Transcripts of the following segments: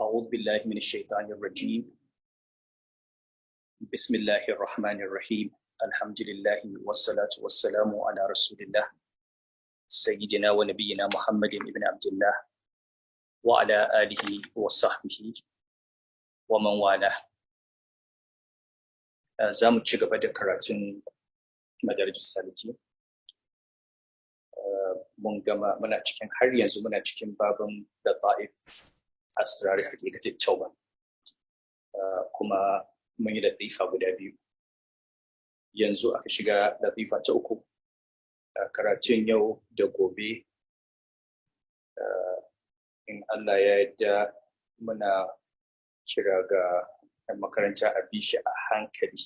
أعوذ بالله من الشيطان الرجيم. بسم الله الرحمن الرحيم. الحمد لله والصلاة والسلام على رسول الله سيدنا ونبينا محمد بن عبد الله وعلى آله وصحبه ومن والاه. Za mu ci gaba da karatun Madarijus Saliki. Mun gama, muna cikin, har yanzu muna cikin babin da ta'if asrar haqiqatit tauba, kuma mun yi latifa guda biyu, yanzu aka shiga latifa ta uku. Karatun yau da gobe, in Allah ya yarda, muna kira ga 'yan makaranta a bi shi a hankali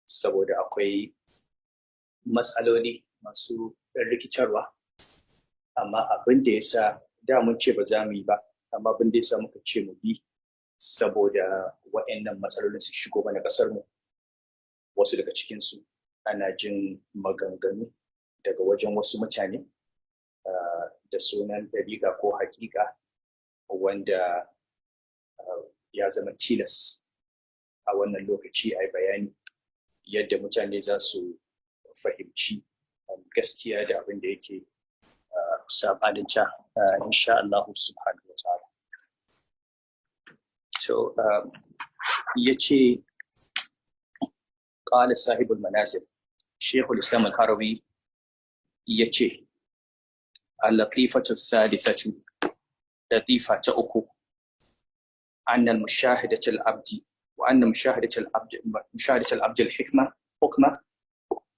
saboda akwai matsaloli masu rikicarwa. Amma abin da ya sa da mun ce ba za mu yi ba, amma abin da ya sa muka ce mu bi, saboda wa'annan matsalolin su shigo mana kasar mu. Wasu daga cikinsu ana jin maganganu daga wajen wasu mutane da sunan ɗariƙa ko haƙiƙa, wanda ya zama tilas a wannan lokaci a yi bayani yadda mutane za su fahimci gaskiya da abin da yake sabanin ta, insha Allah subhanahu wa ta'ala. So yace qala sahibul manazil, Sheikhul Islam al-Harawi yace: al-latifatu thalithatu, latifa ta uku, أن المشاهدة العبد وأن مشاهدة العبد الحكمة حكمة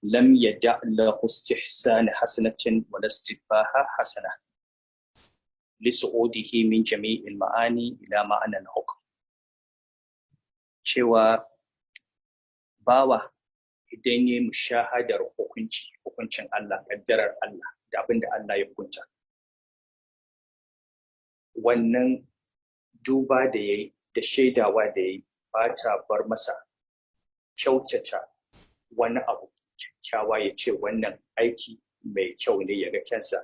لم يدع له استحسان حسنة ولا استقباح حسنة لصعوده من جميع المعاني إلى معنى الحكم. Cewa bawa idan ya mushahadar hukunci, hukuncin Allah, kaddarar Allah da abin da Allah ya hukunta, wannan duba da ya yi da shaidawa da ya yi ba ta bar masa kyautata wani abu kyakkyawa, ya ce wannan aiki mai kyau ne, ya ga kyansa,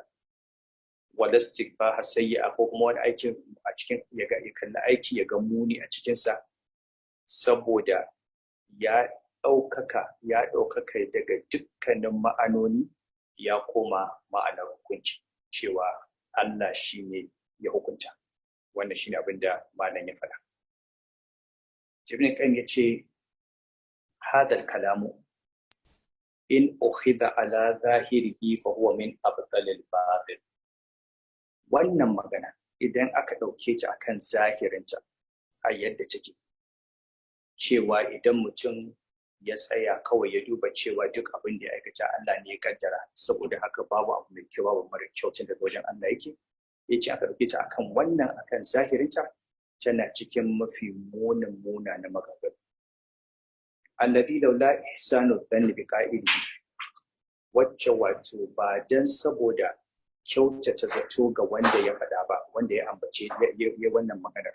wala istiqbaha sayyi'a, ko kuma wani aikin a cikin ya ga, ya kalli aiki ya ga muni a cikinsa, saboda ya ɗaukaka daga dukkanin ma'anoni, ya koma ma'anar hukunci, cewa Allah shi ne ya hukunta. Wannan shine abin da malam ya faɗa. Ibn Qayyim ya ce: hadal kalamu in ukhidha ala zahirihi fa huwa min abtalil batil. Wannan magana, idan aka ɗauke ta akan zahirinta a yadda take, cewa idan mutum ya tsaya kawai ya duba cewa duk abin da ya aikata Allah ne ya kaddara, saboda haka babu abu mai kyau, babu mara kyau, tun daga wajen Allah yake, ya ce aka ɗauke ta akan wannan, akan zahirinta, tana cikin mafi munin muna na maganganu. Alladhi laula ihsanu dhanni bi qa'ilihi, wacce wato ba dan saboda kyautata zato ga wanda ya faɗa ba, wanda ya ambace ya wannan maganar,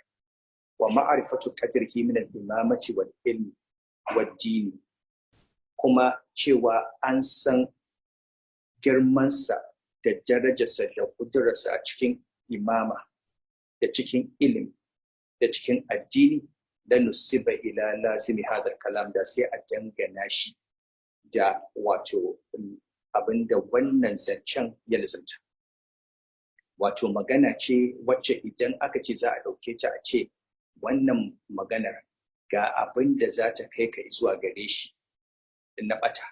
wa ma'rifatu qadrihi min al-imamati wal ilmi wad dini, kuma cewa an san girmansa da darajarsa da kudurarsa a cikin imama da cikin ilimi da cikin addini, la nusiba ila lazimi hadal kalam, da sai a dangana shi da wato abinda wannan zancen ya lazimta. Wato magana ce wacce idan aka ce za a ɗauke ta a ce wannan maganar ga abin da za ta kai ka zuwa gare shi na ɓata,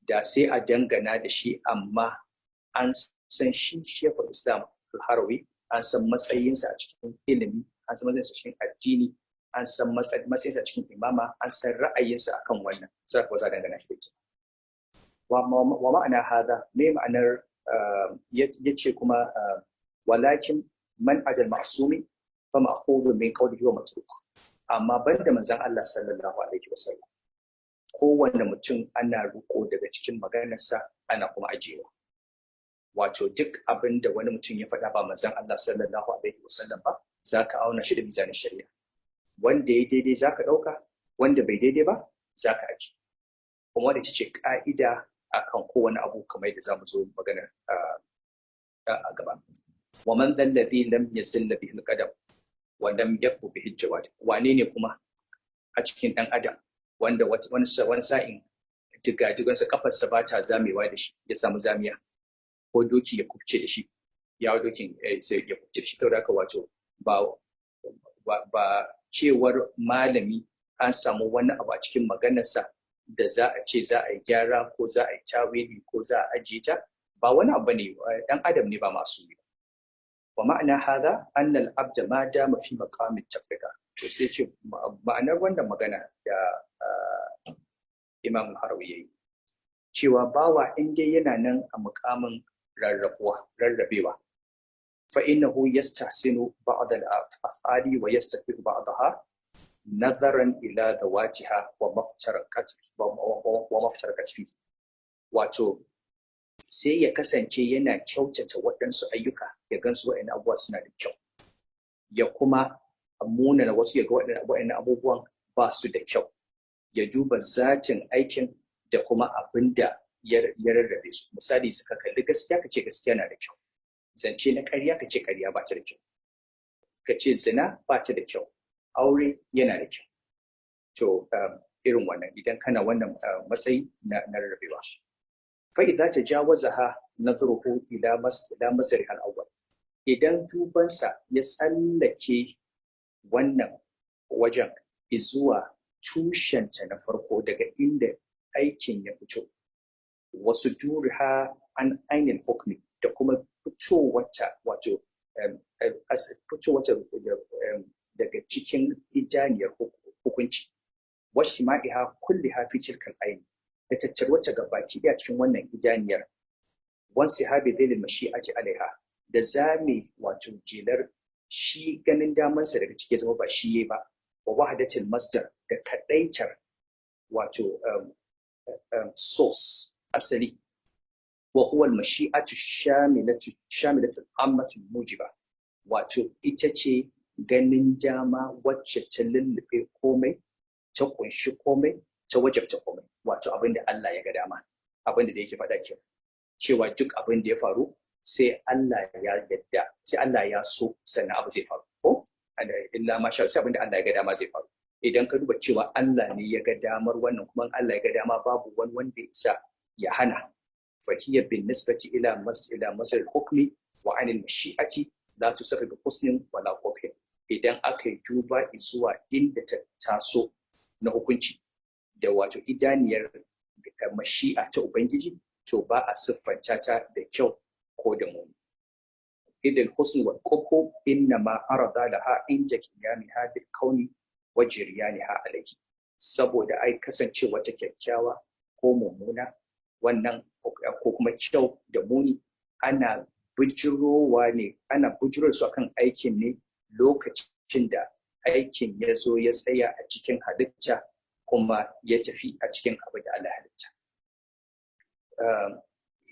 da sai a dangana da shi. Amma an san shi Sheikhul Islam Al-Harawi, an san matsayinsa a cikin ilimi, an san matsayinsa a cikin addini, an san matsayinsa a cikin imama, an san ra'ayinsa akan wannan, sai ba za a dangana shi da ita. Wa ma'ana hada, me ma'anar yace kuma: walakin man ajal ma'sumi fa ma'khudhu min qawlihi wa matruk. Amma banda manzon Allah sallallahu alaihi wasallam, kowanne mutum ana riko daga cikin maganarsa, ana kuma ajiyewa. Wato duk abin da wani mutum ya faɗa ba manzon Allah sallallahu alaihi wasallam ba, za ka auna shi da mizanin shari'a. Wanda ya daidai za ka ɗauka, wanda bai daidai ba za ka aji. Kuma wanda ita ce ƙa'ida akan kowane abu, kamar yadda za mu zo maganar a gaba. Wa man dhalladhi lam yazilla bihi al-qadam. Wa lam yakbu bihi jawad. Wane ne kuma a cikin dan adam wanda wani sa'in jigajigansa, kafarsa ba ta zamewa da shi, ya samu zamiya, ko doki ya kubce da shi, ya dokin sai ya kubce da shi? Saboda haka, wato ba cewar malami an samu wani abu a cikin maganarsa da za a ce za a yi gyara ko za a yi tawili ko za a ajiye ta ba, wani abu ne, dan adam ne, ba masu yi. Wa ma'ana hada anna al-abda ma dama fi maqam at-tafrika. To sai ce ma'anar wannan magana da Imam Harawi yayi, cewa bawa in dai yana nan a mukamin rarrabuwa, rarrabewa, fa innahu yastahsinu ba'd al-af'ali wa yastafiqu ba'daha nazaran ila zawatiha wa maftaraqat fi. Wato sai ya kasance yana kyautata waɗansu ayyuka, ya gansu waɗannan abubuwa suna da kyau, ya kuma munana wasu, ya ga waɗannan abubuwan ba su da kyau, ya duba zatin aikin da kuma abin da ya rarrabe su. Misali, suka kalli gaskiya, ka ce gaskiya na da kyau, zance na ƙarya, ka ce ƙarya ba ta da kyau, ka ce zina ba ta da kyau, aure yana da kyau. To irin wannan, idan kana wannan matsayi na rarrabewa, fa idza tajawazaha nazruhu ila masdar al-awwal, idan dubansa ya tsallake wannan wajen zuwa tushenta na farko, daga inda aikin ya fito, wasu duriha an ainihin hukmi, da kuma fitowarta, wato fitowarta daga cikin idaniyar hukunci, wasu ma'iha kulliha fi tilkal aini, da tattarwata ga baki ɗaya cikin wannan idaniyar, wansi habi dalil mashi'ati alaiha, da zame wato jelar shi ganin damansa daga ciki, zama ba shi ba, wa wahdatil masdar, da kadaitar wato source, asali, wa huwa al-mashi'atu shamilatu ammatu mujiba, wato ita ce ganin dama wacce ta lullube komai, ta kunshi komai, ta wajabta komai, wato abin da Allah ya ga dama. Abin da yake faɗa ke cewa duk abin da ya faru sai Allah ya yadda, sai Allah ya so sannan abu zai faru, ko illa ma sha, sai abin da Allah ya ga dama zai faru. Idan ka duba cewa Allah ne ya ga damar wannan, kuma Allah ya ga dama, babu wani wanda ya isa ya hana. Fahiya bin nisbati ila masal hukmi wa anil mashi'ati la tusafi bi husnin wala qubhin. Idan aka yi duba zuwa inda ta taso na hukunci da wato idaniyar mashi'a ta Ubangiji, to ba a siffanta ta da kyau ko da muni. Idil husn wal qubhu inna ma arada laha inda qiyamiha bil kauni wa jiryaniha alayhi. Saboda ai kasancewa ta kyakkyawa ko mummuna wannan, ko kuma kyau da muni, ana bijirowa ne, ana bijiro su akan aikin ne lokacin da aikin ya zo ya tsaya a cikin halitta kuma ya tafi a cikin abu da Allah halitta.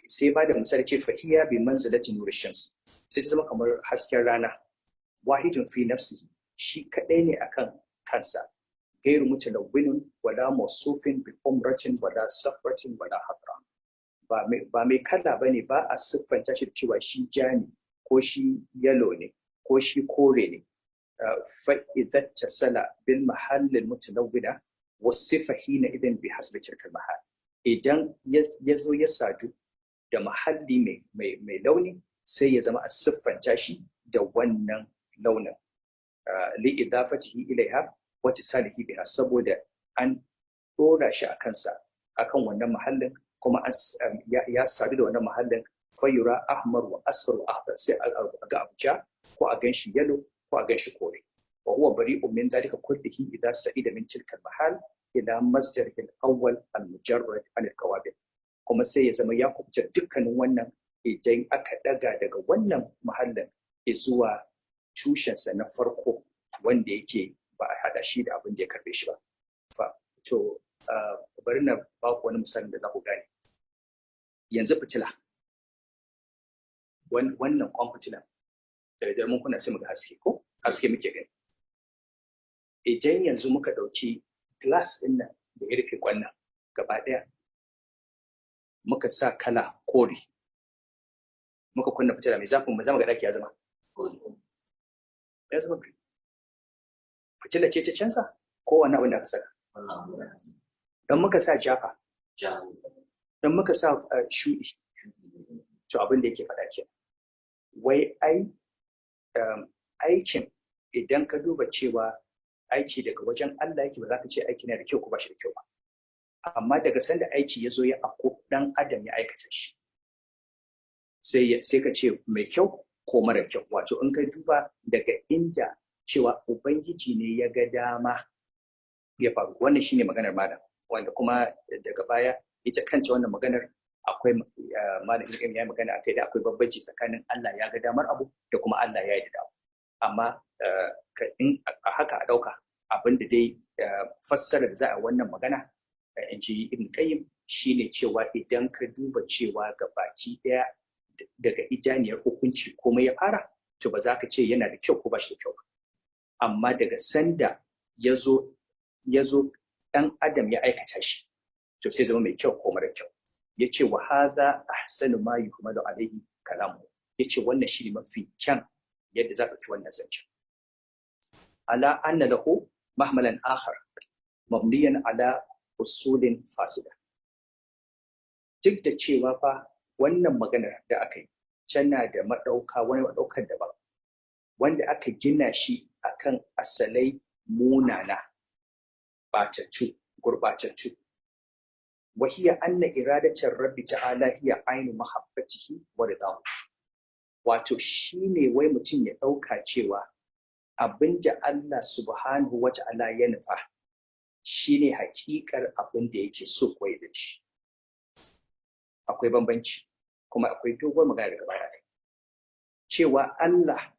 Sai ba da misali ce fahiya bi manzilati nur shams, sai ta zama kamar hasken rana, wahidun fi nafsihi, shi kadai ne akan kansa, gairu mutalawwinin wala mawsufin bi umratin wala safratin wala hadra. Ba mai kala bane, ba a siffanta shi da cewa shi ja ne ko shi yellow ne ko shi kore ne. Fa idza tasala bil mahall al mutalawwina wasifa hina idan bi hasbi tilka al mahal. Idan ya zo ya sadu da mahalli mai launi, sai ya zama a siffanta shi da wannan launin, li idafatihi ilaiha wa tisalihi biha, saboda an dora shi a kansa, akan wannan mahallin, kuma ya sadu da wannan mahallin. Fayura ahmar wa asfar wa ahdar, sai a ga abu ja, ko a ganshi yellow, ko a ganshi kore. Wa huwa bari'un min dhalika kullihi idha sa'ida min tilka al-mahal ila masdar al-awwal al-mujarrad an al-qawabil. Kuma sai ya zama ya kubuta dukkanin wannan idan aka daga daga wannan mahallin zuwa tushensa na farko, wanda yake ba a hada shi da abin da ya karbe shi ba. Fa to bari na ba ku wani misalin da za ku gane. Yanzu fitila, wannan kwan fitila, da daddare mun kunna sai muga haske, ko haske muke gani. Idan yanzu muka ɗauki glass ɗin nan da ya rufe kwan nan gaba ɗaya, muka sa kala kore, muka kunna fitila mai zafin mu, zama ga ɗaki ya zama green. Fitila ce ta canza ko wani abin da aka saka? Don muka sa jafa, don muka sa shuɗi. To, abin da yake faɗa ke, wai ai aikin, idan ka duba cewa aiki daga wajen Allah yake, ba za ka ce aiki na da kyau ko ba shi da kyau ba. Amma daga sanda aiki ya zo ya afko, ɗan adam ya aikata shi, sai ka ce mai kyau ko mara kyau. Wato in ka duba daga inda cewa Ubangiji ne ya ga dama ya faru. Wannan shine maganar malam, wanda kuma daga baya ita kanta wannan maganar akwai malam Ibn ya magana akai, da akwai bambanci tsakanin Allah ya ga damar abu da kuma Allah ya yi da abu. Amma in a haka a ɗauka, abin da dai fassara da za a wannan magana, in ji Ibn Qayyim, shine cewa idan ka duba cewa ga baki ɗaya daga idaniyar hukunci komai ya fara, to ba za ka ce yana da kyau ko ba shi da kyau ba. Amma daga sanda ya zo ɗan adam ya aikata shi, to sai zama mai kyau ko mara kyau. Ya ce wa hadha ahsanu ma yuhmalu alaihi kalamu. Ya ce wannan shi ne mafi kyan yadda za ka ci wannan zancen, ala anna lahu mahmalan akhar mabniyan ala usulin fasida. Duk da cewa fa wannan maganar da aka yi tana da maɗauka, wani maɗaukar daban wanda aka gina shi akan asalai munana, ɓatattu, gurɓatattu. Wahiya anna iradatar rabbi ta'ala hiya ainu mahabbatihi wa ridahu. Wato shine wai mutum ya ɗauka cewa abinda Allah subhanahu wa ta'ala ya nufa shine hakikar abin da yake so ko ya shi. Akwai bambanci, kuma akwai doguwar magana daga baya kai cewa Allah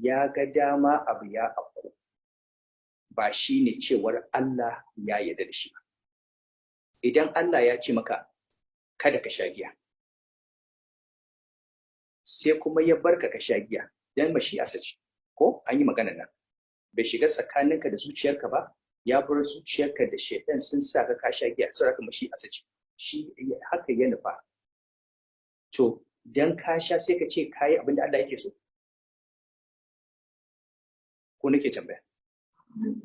ya ga dama abu ya afku ba shine cewar Allah ya yarda da shi ba. Idan Allah ya ce maka kada ka sha giya, sai kuma ya barka ka sha giya, dan mashi'a ce ko an yi magana nan, bai shiga tsakaninka da zuciyarka ba, ya bar zuciyarka da shaitan sun sa ka ka sha giya, saboda mashi'a ce, shi haka ya nufa. To, dan ka sha sai ka ce kayi abin da Allah yake so? Ko nake tambaya,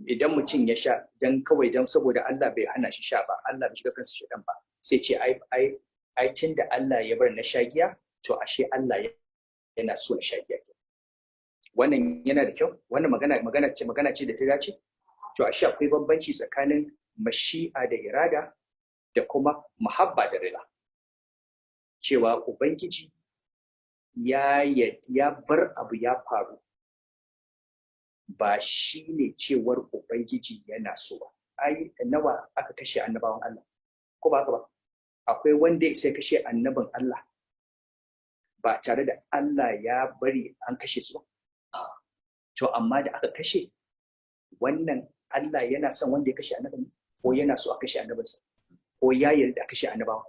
idan mutum ya sha dan kawai dan saboda Allah bai hana shi sha ba, Allah bai shiga kansa shaitan ba, sai ce ai tun da Allah ya bar na sha giya, to ashe Allah yana so na sha giya. Wannan yana da kyau? Wannan magana ce da ta dace? To, ashe akwai bambanci tsakanin mashi'a da irada da kuma muhabba da rida, cewa Ubangiji ya bar abu ya faru ba shi ne cewar Ubangiji yana so ba. Ai nawa aka kashe annabawan Allah, ko ba haka ba? Akwai wanda ya sai kashe annabin Allah ba tare da Allah ya bari an kashe su ba? To, amma da aka kashe wannan, Allah yana son wanda ya kashe annabin, ko yana so a kashe annabinsa, ko ya yarda a kashe annabawa?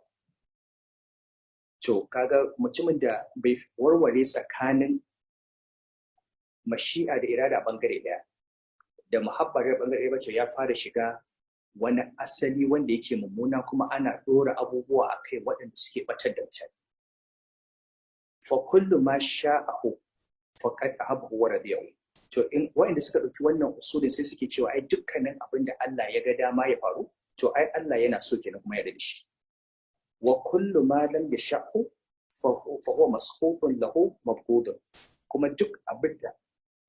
To, kaga mutumin da bai warware tsakanin mashi'a da irada a bangare daya da muhabba da bangare ba, ya fara shiga wani asali wanda yake mummuna, kuma ana dora abubuwa a kai waɗanda suke batar da mutane. Fa kullu ma sha'ahu faqad ahabbahu wa radiyahu. To, in waɗanda suka ɗauki wannan usulin, sai suke cewa ai dukkanin abin da Allah ya ga dama ya faru, to ai Allah yana so kenan kuma ya da shi. Wa kullu ma lam yasha'hu fa huwa maskhutun lahu mabghudun. Kuma duk abin da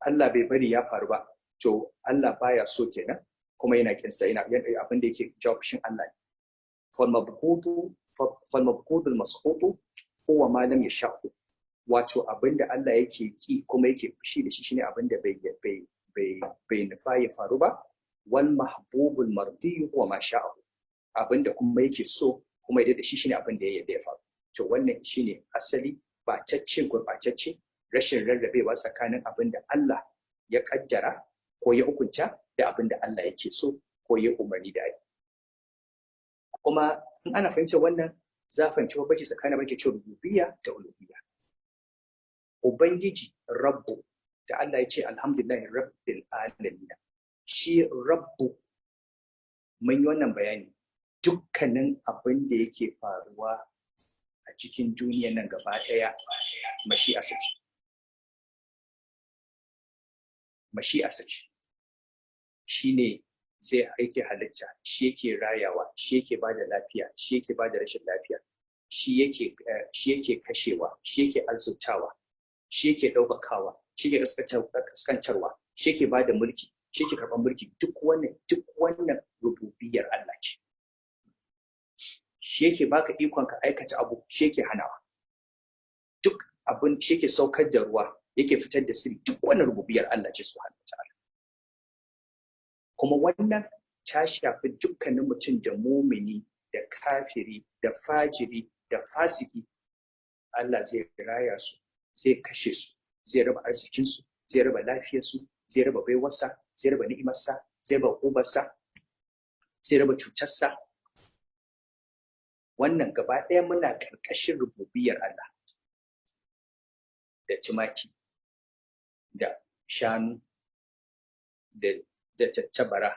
Allah bai bari ya faru ba, to Allah baya so kenan kuma yana kinsa, yana abin da yake jawo fushin Allah. Fal mabghudu al maskhutu huwa ma lam yasha'hu. Wato abin da Allah yake ki kuma yake fushi da shi shine abin da bai nufa ya faru ba. Wal mahbubul mardi huwa ma sha'ahu. Abin da kuma yake so kuma ya da shi shine abin da ya yarda ya faru. To, wannan shine asali batacce, gurɓatacce, rashin rarrabewa tsakanin abin da Allah ya kaddara ko ya hukunta da abin da Allah yake so ko ya umarni da yi. Kuma in ana fahimtar wannan, za a fahimci bambanci tsakanin abin da ke cewa rububiyya da uluhiyya. Ubangiji Rabbu da Allah ya ce alhamdulillahi rabbil alamin, shi Rabbu, mun yi wannan bayani, dukkanin abin da yake faruwa a cikin duniyan nan gaba ɗaya mashi'a ce, mashi'a ce. Shine zai aiki halitta, shi yake rayawa, shi yake bada lafiya, shi yake bada rashin lafiya, shi yake kashewa, shi yake arzutawa, shi yake ɗaukakawa, shi yake kaskantarwa, shi yake bada mulki, shi yake karɓar mulki. Duk wannan rububiyar Allah ce. Shi yake baka ikon ka aikata abu, shi yake hanawa. Duk abin shi yake saukar da ruwa, yake fitar da sirri. Duk wannan rububiyar Allah ce subhanahu wataala. Kuma wannan ta shafi dukkanin mutum, da mumini da kafiri da fajiri da fasiki. Allah zai raya su, zai kashe su, zai raba arzikinsu, zai raba lafiyarsu, zai raba baiwarsa, zai raba ni'imarsa, zai raba ubarsa, zai raba cutarsa. Wannan gaba ɗaya muna ƙarƙashin rububiyar Allah. Da tumaki da shanu da tattabara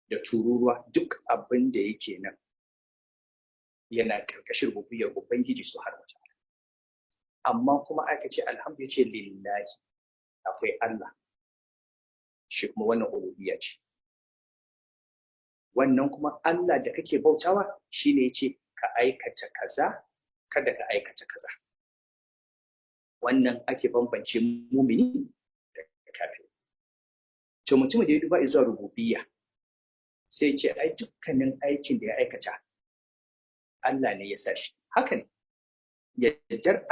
da tururuwa, duk abin da yake nan yana ƙarƙashin rububiyar Ubangiji subhanahu wa ta'ala. Amma kuma aka ce alhamdu, ce lillahi, akwai Allah shi kuma. Wannan uluhiyya ce. Wannan kuma Allah da kake bautawa shine yace ka aikata kaza, kada ka aikata kaza. Wannan ake bambance mumini da kafiri. To, mutumin da ya duba zuwa rububiyya sai ce ai dukkanin aikin da ya aikata Allah ne ya sa shi. Haka ne, yardar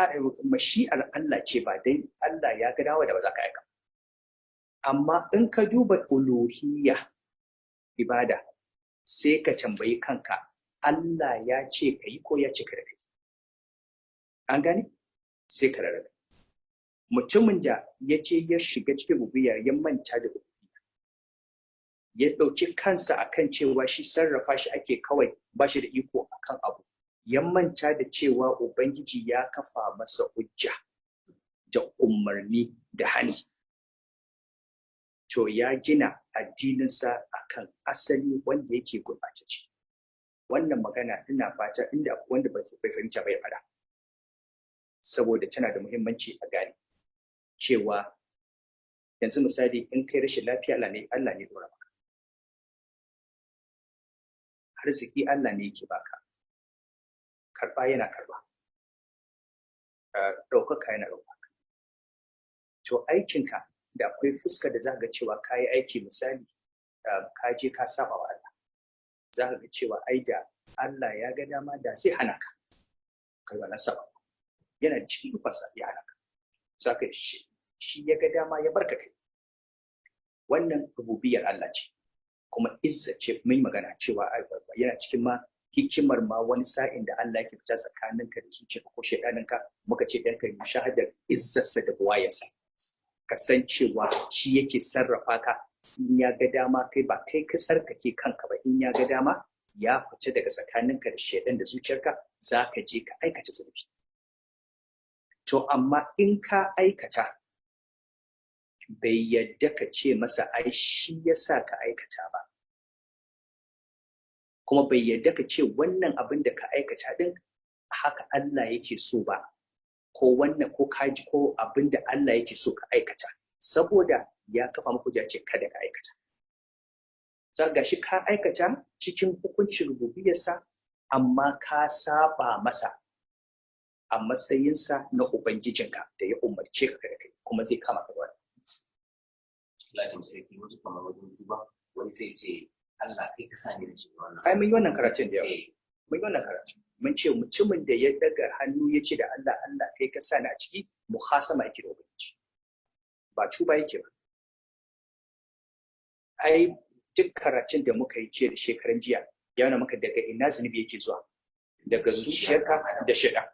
mashi'ar Allah ce, ba dai Allah ya ga dawo da ba za ka aika. Amma in ka duba uluhiyya, ibada, sai ka tambayi kanka, Allah ya ce ka yi ko ya ce ka da kai? An gane? Sai ka rarrabe. Mutumin da ya ce ya shiga cikin rububiyya, ya manta da rububiyya, ya ɗauki kansa akan cewa shi sarrafa shi ake kawai, ba shi da iko akan abu, ya manta da cewa Ubangiji ya kafa masa hujja da umarni da hani, to ya gina addininsa akan asali wanda yake gurɓatacce. Wannan magana ina fata inda wanda bai fahimta ba ya faɗa, saboda tana da muhimmanci a gane cewa yanzu misali in kai rashin lafiya, Allah ne dora maka. Arziki Allah ne yake baka, karba yana karba, ɗaukaka yana ɗaukaka. To, aikinka da akwai fuska da za ga cewa ka yi aiki, misali ka je ka saba wa Allah, za ka ga cewa ai da Allah ya ga dama da sai hana ka kai wannan saba. Yana cikin ikonsa ya hana ka, saka shi ya ga dama ya barka kai. Wannan rububiyar Allah ce, kuma izza ce. Mun magana cewa yana cikin ma hikimar ma wani sa'in da Allah yake fita tsakaninka da zuciyarka ko shaidaninka, muka ce dan kai mushahadar izzarsa da buwayarsa, ka san cewa shi yake sarrafa ka. In ya ga dama, kai ba kai ka tsarkake kanka ba, in ya ga dama ya fice daga tsakaninka da shaidan da zuciyarka, za ka je ka aikata zunubi. To, amma in ka aikata, bai yadda ka ce masa ai shi ya sa ka aikata ba, kuma bai yadda ka ce wannan abin da ka aikata din haka Allah yake so ba, ko wannan ko kaji ko abin da Allah yake so ka aikata, saboda ya kafa muku ya ce kada ka aikata. Za ga shi ka aikata cikin hukuncin rububiyarsa, amma ka saba masa a matsayinsa na ubangijinka da ya umarce ka da kai, kuma zai kama ka da wani. Allah ya sarki, wasu kamar wajen tuba, wani sai ce Allah kai ka sani da shi wannan. Ai mun yi wannan karatun da yawa. Mun yi wannan karatun, mun ce mutumin da ya daga hannu ya ce da Allah, "Allah kai ka sani a ciki," muhasama yake da ubangiji, ba tuba yake ba. Ai duk karatun da muka yi ce da shekaran jiya ya nuna maka daga ina zunubi yake zuwa: daga zuciyarka da shaidan,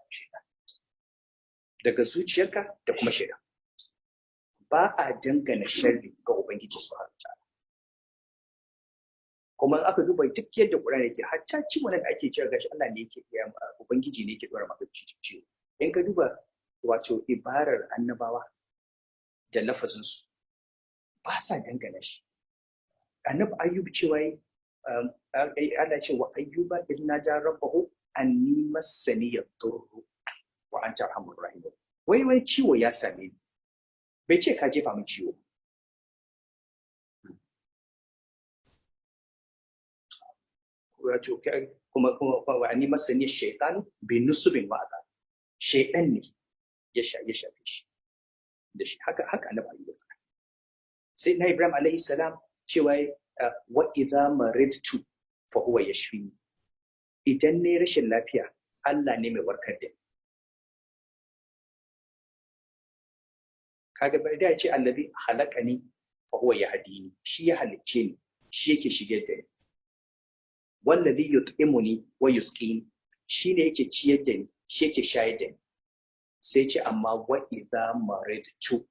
daga zuciyarka da kuma shaidan. Ba a dangana sharri ga Ubangiji subhanahu ta'ala. Kuma in aka duba duk yadda Qur'ani yake, hatta ciwon da ake cewa gashi Allah ne yake iya, Ubangiji ne yake dora maka ciwo, in ka duba wato ibarar annabawa da lafazin su, ba sa dangana shi. Annabi Ayyub cewa Allah ce wa ayyuba idh nada rabbahu anni massani yadurru wa anta arhamur rahim. Wai wai ciwo ya same ni, bai ce ka jefa min ciwo. Wato kuma anni masani shaytanu bi nusubin wa adab. Shaytan ne ya shafe shi da shi. Haka annabi Ayyub ya faɗa. Sai na Ibrahim alaihi salam cewa wa idza maridtu fa huwa yashfini. Idan ne rashin lafiya, Allah ne mai warkar da ni. Kaga bai da ce allazi khalaqani fa huwa yahdini, shi ya halicce ni, shi yake shigar da ni. Wallazi yut'imuni wa yusqini, shi ne yake ciyar da ni, shi yake shayar da ni. Sai ce amma wa idza maridtu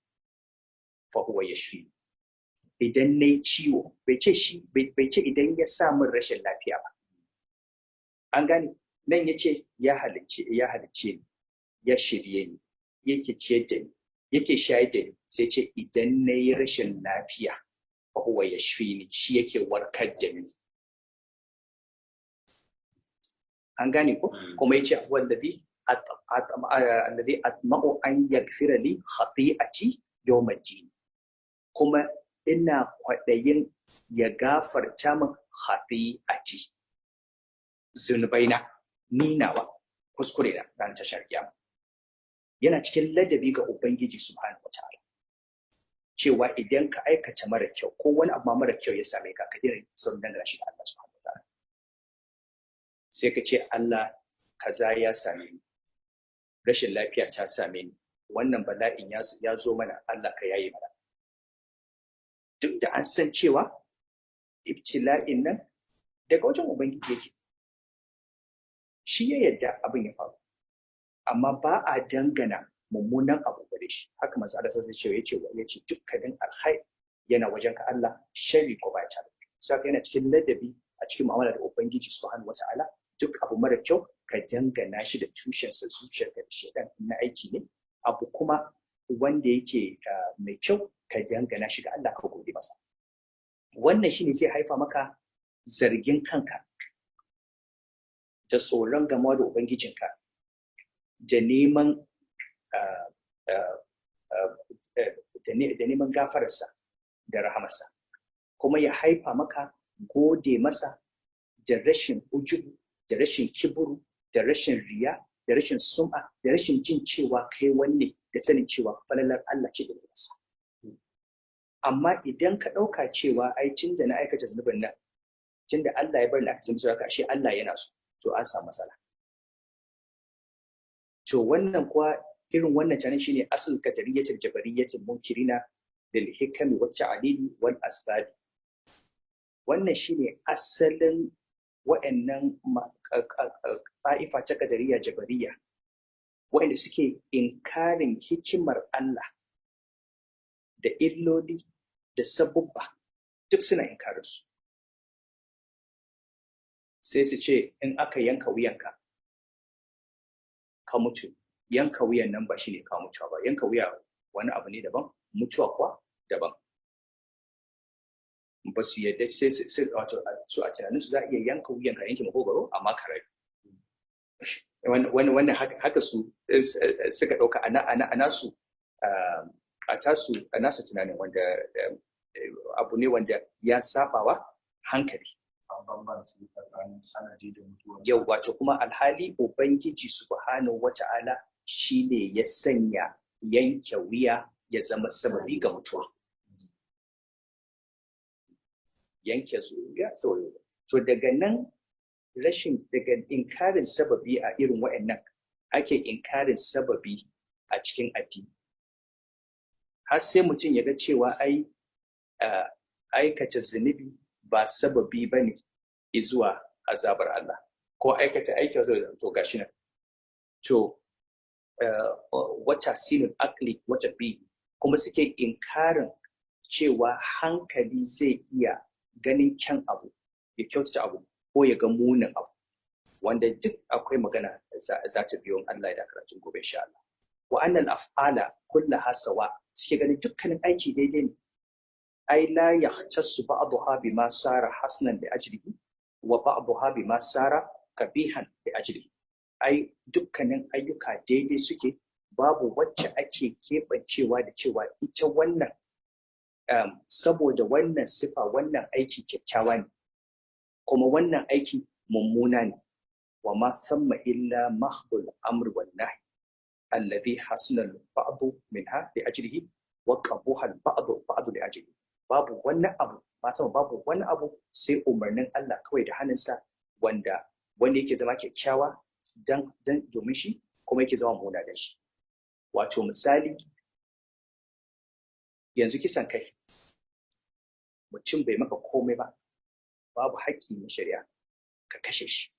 fa huwa yashfini. Idan nayi ciwo, bai ce shi bai ce idan ya sa min rashin lafiya ba. An gane? Nan yace ya halicce ni, ya shirye ni, yake ciyar da ni, yake shayar da ni. Sai ce idan nayi rashin lafiya fa huwa yashfini, shi yake warkar da ni. An gane ko? Kuma yace wallazi alladhi atma'u an yaghfira li khati'ati yawm ad-din. Kuma ina kwaɗayin ya gafarta min khati'ati, zunubaina, ni nawa kuskure na ran tashar kiyama. Yana cikin ladabi ga Ubangiji subhanahu wataala cewa idan ka aikata mara kyau ko wani abu mara kyau ya same ka, ka daina saurin dangana shi da Allah subhanahu wataala. Sai ka ce Allah kaza ya same ni, rashin lafiya ta same ni, wannan bala'in ya zo mana, Allah ka yaye mana. Duk da an san cewa ibtila'in nan daga wajen Ubangiji yake, shi ya yarda abin ya faru, amma ba a dangana mummunan abu gare shi. Haka manzo Allah sallallahu alaihi wasallam yace dukkanin alkhair yana wajen ka Allah, sharri ko ba ta. Saka yana cikin ladabi a cikin mu'amala da Ubangiji subhanahu wataala, duk abu mara kyau ka dangana shi da tushensa, zuciyarka da shedan na aiki ne. Abu kuma wanda yake mai kyau ka dangana shi ga Allah, ka gode masa. Wannan shine zai haifa maka zargin kanka da tsoron gamawa da Ubangijinka da neman da neman gafararsa da rahamarsa, kuma ya haifa maka gode masa da rashin ujubu, da rashin kiburu, da rashin riya, da rashin sum'a, da rashin jin cewa kai wanne, da sanin cewa falalar Allah ce da masa. Amma idan ka ɗauka cewa ai tun da na aikata zunubin nan, tun da Allah ya bar ni aka zunubi, haka ashe Allah yana so, to an samu matsala. To wannan kuwa irin wannan tunanin shine asul qadariyyatul jabariyyatul munkirina lil hikami wat ta'lili wal asbab. Wannan shine asalin wa'annan ta'ifa ta qadariyya jabariyya, wa'anda suke inkarin hikimar Allah da illoli da sabubba, duk suna inkarin su. Sai su ce in aka yanka wuyanka ka mutu, yanka wuyan nan ba shi ne ka mutuwa ba, yanka wuya wani abu ne daban, mutuwa kuwa daban. Ba su yadda sai wato su a tunanin su za a iya yanka wuyan ka, yanke makogwaro, amma ka rayu. Wannan haka su suka ɗauka a nasu a tasu a nasu tunanin, wanda abu ne wanda ya sabawa hankali. Yau wato kuma alhali Ubangiji subhanahu wata'ala shine ya sanya yanke wuya ya zama sababi ga mutuwa. Yanke wuya saboda to daga nan rashin daga inkarin sababi a irin wa'annan ake inkarin sababi a cikin addini. Har sai mutum ya ga cewa ai aikata zunubi ba sababi bane zuwa azabar Allah, ko aikata aiki to gashi nan. To wata sinul akli wata bi kuma suke inkarin cewa hankali zai iya ganin kyan abu ya kyautata abu ko ya ga munin abu, wanda duk akwai magana za ta biyo Allah da karatun gobe insha Allah. Wa annal af'ala kullaha sawa, suke ganin dukkanin aiki daidai ne. Ai la yahtassu ba'daha bima sara hasnan bi ajrihi wa ba'daha bima sara qabihan bi ajrihi. Ai dukkanin ayyuka daidai suke, babu wacce ake keɓancewa da cewa ita wannan saboda wannan sifa wannan aiki kyakkyawa ne, kuma wannan aiki Mummuna ne. Wa ma thamma illa mahdul amr wan nahy alladhi hasuna al-ba'd minha li ajlihi wa qabuha al-ba'd ba'd li ajlihi. Babu wani abu, ma thamma babu wani abu sai umarnin Allah kawai da hannunsa, wanda wanda yake zama kyakkyawa dan domin shi, kuma yake zama mummuna da shi. Wato misali yanzu kisan kai, mutum bai maka komai ba, babu haƙƙi na shari'a ka kashe shi.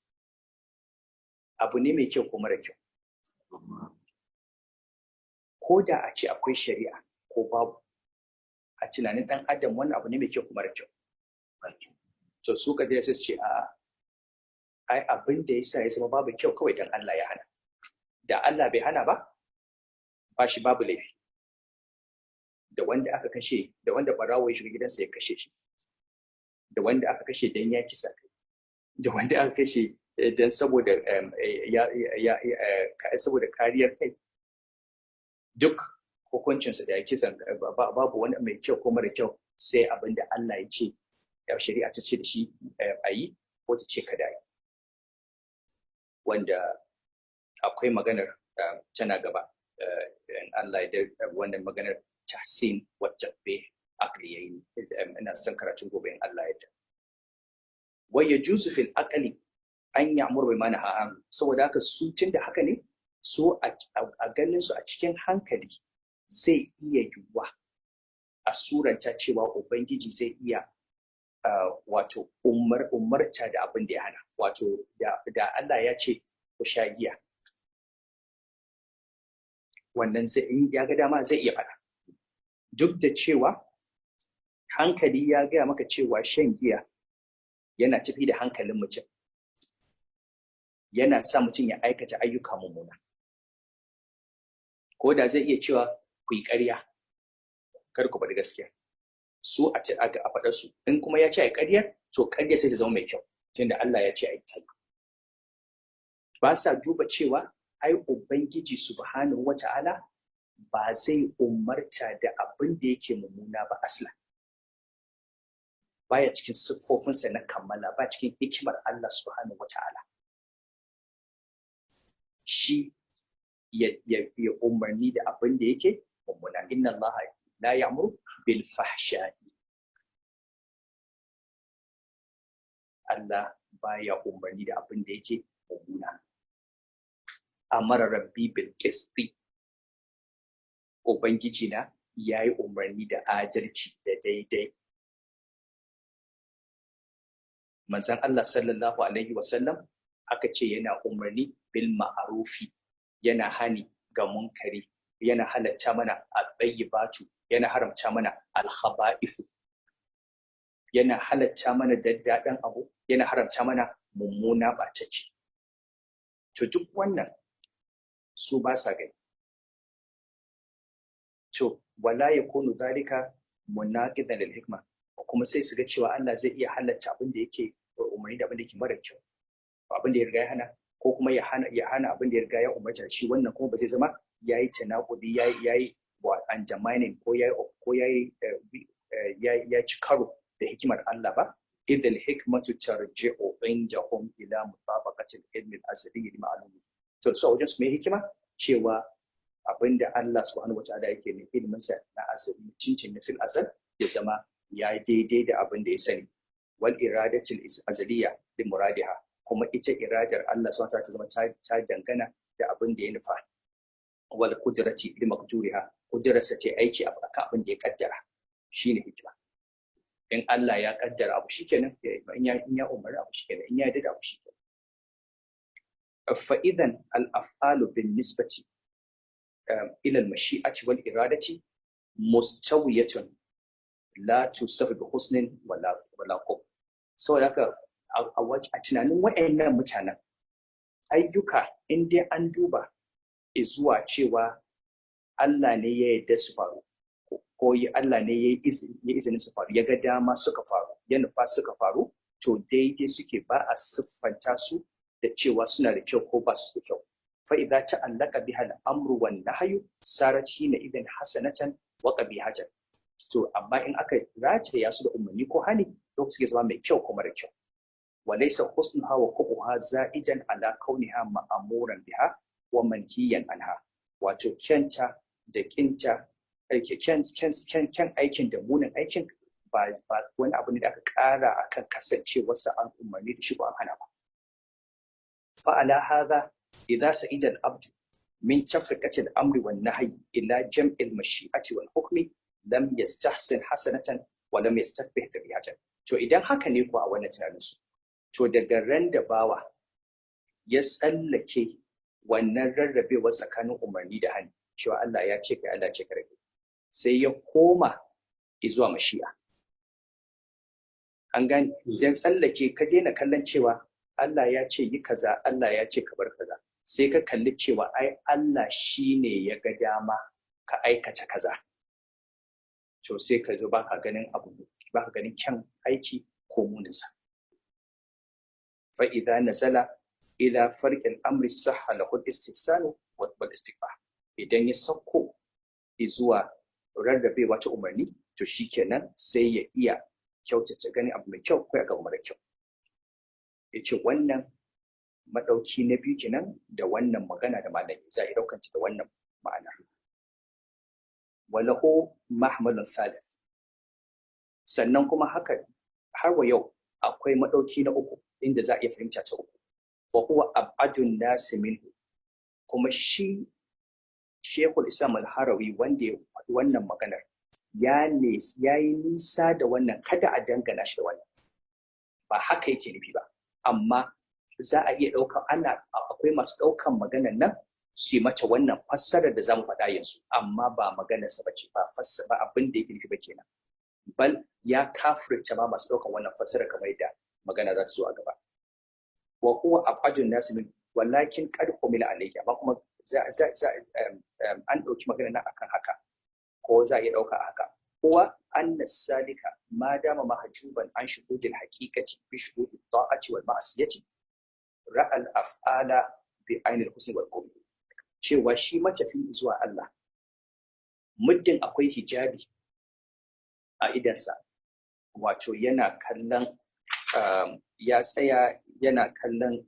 Abu ne mai kyau ko mara kyau? Ko da a ce akwai shari'a ko babu, a tunanin ɗan adam wannan abu ne mai kyau ko mara kyau? To su ka sai su ce a ai abin da yasa ya zama babu kyau kawai dan Allah ya hana. Da Allah bai hana ba, ba shi babu laifi. Da wanda aka kashe, da wanda barawo ya shiga gidansa ya kashe shi, da wanda aka kashe dan ya kisa kai, da wanda aka kashe dan saboda saboda kariyar kai, duk hukuncinsa da ya kisan babu wani mai kyau ko mara kyau sai abin da Allah ya ce, ya shari'a ta ce da shi a yi ko ta ce kada yi. Wanda akwai maganar tana gaba, in Allah ya wannan maganar tahsin wa tabbih aqliyayn, ina son karatun gobe in Allah ya yarda. Wa yajuzu fil aqli an ya'mur bima naha anhu. Saboda haka su tunda haka ne, su a ganin su a cikin hankali zai iya yiwuwa a suranta cewa Ubangiji zai iya wato umarta da abin da ya hana. Wato da Allah ya ce ku sha giya, wannan zai, in ya ga dama zai iya faɗa, duk da cewa hankali ya gaya maka cewa shan giya yana tafi da hankalin mutum, yana sa mutum ya aikata ayyuka mummuna. Ko da zai iya cewa ku yi ƙarya, kar ku faɗi gaskiya, su a a faɗa su. In kuma ya ce a yi ƙarya, to ƙarya sai ta zama mai kyau tunda Allah ya ce a yi ta. Ba sa duba cewa ai Ubangiji subhanahu wata'ala ba zai umarta da abin da yake mummuna ba asla. Baya cikin siffofinsa na kammala, ba cikin hikimar Allah subhanahu wata'ala shi ya umarni da abin da yake mummuna. Inna Allah la ya'muru bil fahsha'i. Allah baya umarni da abin da yake mummuna. Amara rabbi bil qisti. Ubangiji na yayi umarni da adalci da daidai. Manzon Allah sallallahu alaihi wasallam aka ce yana umarni bil ma'arufi, yana hani ga munkari, yana halatta mana at-tayyibatu, yana haramta mana al-khaba'ithu, yana halatta mana daddaɗan abu, yana haramta mana mummuna ɓatacce. To duk wannan su ba sa gani. To wala yakunu dhalika munaqidan lil hikma, kuma sai su ga cewa Allah zai iya halatta abin da yake umarni da abin da yake mara kyau, abin da ya riga ya hana, ko kuma ya hana abin da ya riga ya umarta shi. Wannan kuma ba zai zama yayi tanakudi, yayi undermining ko yayi ya ci karo da hikimar Allah ba. Idil hikmatu tarji'u indahum ila mutabaqati al-ilm al-azali li ma'lumi. To so wajen su mai hikima cewa abinda Allah subhanahu wataala yake ne ilimin sa na azali cincin na fil azal ya zama ya daidai da abin da ya sani. Wal iradatul azaliya li muradiha, kuma ita iradar Allah subhanahu wataala ta zama ta dangana da abin da ya nufa. Wal qudrati li maqduriha, kudrarsa ce aiki akan abin da ya kaddara, shine hikima. In Allah ya kaddara abu shikenan, in ya umarni abu shikenan, in ya yarda da abu shikenan. Fa idan al af'alu bin nisbati ila al mashi'ati wal iradati mustawiyatun la tusafu bi husnin wala wala qub. Saboda haka a tunanin wayannan mutanen, ayyuka in dai an duba zuwa cewa Allah ne ya yarda su faru, ko Allah ne ya izinin su faru, ya ga dama suka faru, ya nufa suka faru, to daidai suke, ba a siffanta su da cewa suna da kyau ko ba su da kyau. Fa idza ta'allaqa biha al-amru wan nahyu sarat hina idan hasanatan wa qabihatan. To amma in aka rataya su da umarni ko hani, to suke zama mai kyau ko mara kyau. Walaysa husnuha wa qubuha za'idan ala kauniha ma'amuran biha wa manhiyan anha. Wato kyanta da kinta, kyan aikin da munin aikin ba wani abu ne da aka ƙara akan kasancewarsa an umarni da shi ba an hana ba. Fa'ala hadha idza sa'ida al-abdu min tafriqati al-amri wan nahyi ila jam'i al-mashi'ati wal hukmi lam yastahsin hasanatan wa lam yastakbih kabihatan. To idan haka ne ko a wannan tunanin su, to daga ran da bawa ya tsallake wannan rarrabewa tsakanin umarni da hani, cewa Allah ya ce kai, Allah ya ce ka rage, sai ya koma zuwa mashi'a. An gane? Idan tsallake ka daina kallon cewa Allah ya ce yi kaza, Allah ya ce ka bar kaza, sai ka kalli cewa ai Allah shine ya ga dama ka aikata kaza, to sai ka zo baka ganin abu, baka ganin kyan aiki ko muninsa. Fa idza nazala ila farqil amri sahha lahu al-istihsanu wal istiqbah. Idan ya sauko zuwa rarrabewa ta umarni, to shikenan sai ya iya kyautata gani abu mai kyau ko ya ga mara kyau. Yace wannan madauki na biyu kenan da wannan magana da malami za a daukan da wannan ma'ana. Walahu mahmalun salif. Sannan kuma haka har wa yau akwai madauki na uku inda za a iya fahimta ta uku. Wa huwa ab'adun nasi minhu. Kuma shi Sheikhul Islam Al-Harawi wanda ya faɗi wannan maganar ya yi nisa da wannan, kada a dangana shi da wannan, ba haka yake nufi ba, amma za a iya ɗauka, ana akwai masu ɗaukan maganar nan su yi mata wannan fassarar da zamu faɗa yanzu, amma ba maganarsa ba ce, ba ba abin da yake nufi ba kenan, bal ya kafirta ma masu ɗaukan wannan fassarar kamar yadda magana za ta zo a gaba. Wa huwa ab'adun nasi min walakin qad humila alayhi, amma kuma an ɗauki magana nan akan haka, ko za a iya ɗauka haka. Huwa anna salika ma dama mahjuban an shuhudil haqiqati bi shuhudi ta'ati wal ma'siyati ra'al af'ala bi ainil husni wal qubh. Cewa shi matafi zuwa Allah, muddin akwai hijabi a idansa, wato yana kallon ya tsaya yana kallon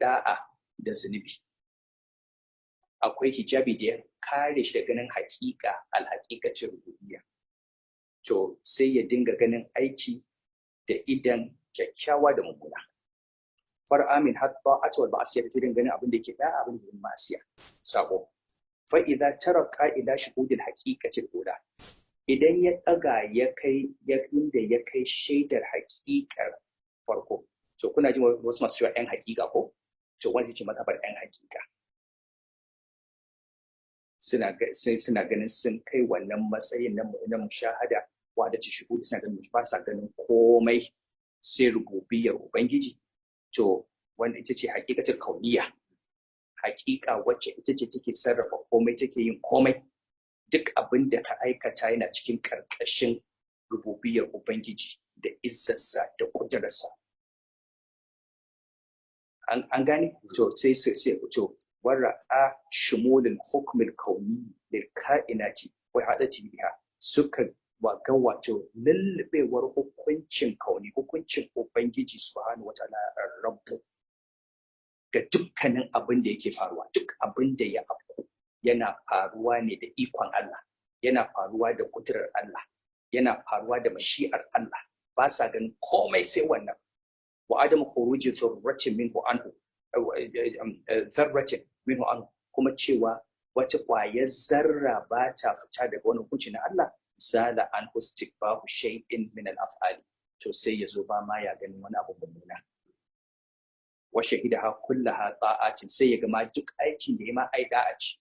da'a da zunubi, akwai hijabi da ya kare shi da ganin hakika alhaƙiƙacin rububiyya, to sai ya dinga ganin aiki da idan kyakkyawa da mummuna. Far'a min hatta atwal ma'asiya, ta dinga ganin abin da yake da'a, abin da yake ma'asiya sako. Fa idza tarqa ila shuhudil haqiqatil ula, idan ya daga ya kai ya inda ya kai shaidar haƙiƙar farko, to kuna jin wasu masu cewa yan haƙiƙa ko, to wanda ce mazhabar yan haƙiƙa suna ganin sun kai wannan matsayin na mushahada wanda ci shuhudi, suna ganin ba sa ganin komai sai rububiyar ubangiji. To wanda ita ce hakikatar kauniya, hakika wacce ita ce take sarrafa komai, take yin komai, duk abin da ka aikata yana cikin karkashin rububiyar ubangiji da izzarsa da kudurarsa. An gane? To sai sai to wara'a shumulul hukmil kauni lil kainati wa hadati biha, suka ga wato lullubewar hukuncin kauni, hukuncin ubangiji subhanahu wataala rabbu ga dukkanin abin da yake faruwa. Duk abin da ya afku yana faruwa ne da ikon Allah, yana faruwa da kudurar Allah, yana faruwa da mashi'ar Allah. Ba sa ganin komai sai wannan. Wa adam khuruji zarratin minhu anhu, zarratin minhu anhu, kuma cewa wata ƙwayar zarra ba ta fita daga wani hukunci na Allah. Zala an istikbahu shay'in min al-af'ali, to sai yazo ba ma ya ganin wani abu mummuna. Wa shahidaha kullaha ta'atin, sai ya gama duk aikin da ya ma ai da'a ce.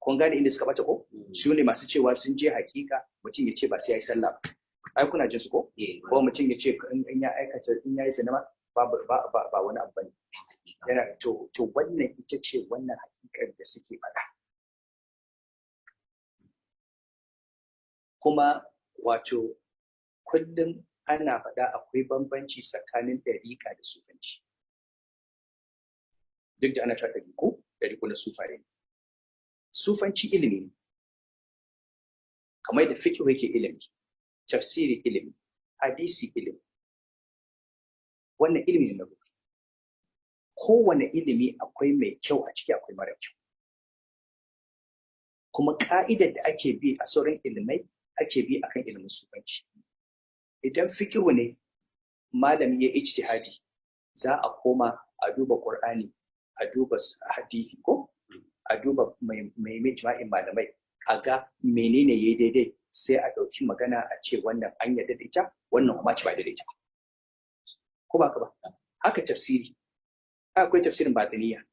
Kun gane inda suka bata ko? Su ne masu cewa sun je hakika, mutum ya ce ba sai ya yi sallah ba. Ai kuna jin su ko? Ko mutum ya ce in ya aikata, in ya yi zina ma ba wani abu bane. Yana to wannan ita ce wannan hakikar da suke faɗa. Kuma wato kullum ana faɗa akwai bambanci tsakanin ɗariƙa da sufanci. Duk da ana cewa ɗariƙo na sufaye. Sufanci ilimi ne, kamar da fiqh yake ilimi, tafsiri ilimi, hadisi ilimi. Wannan ilimi ne na ruhi. Kowane ilimi akwai mai kyau a ciki, akwai mara kyau. Kuma ka'idar da ake bi a sauran ilimai ake bi akan ilimin sufanci. Idan fikihu ne malami ya ijtihadi, za a koma a duba Qur'ani, a duba hadisi, ko a duba mai ijma'in malamai, a ga menene yayi daidai, sai a ɗauki magana a ce wannan an yarda da ita, wannan kuma ce ba da ita. Ko ba ka ba? Haka tafsiri. Akwai tafsirin batiniya.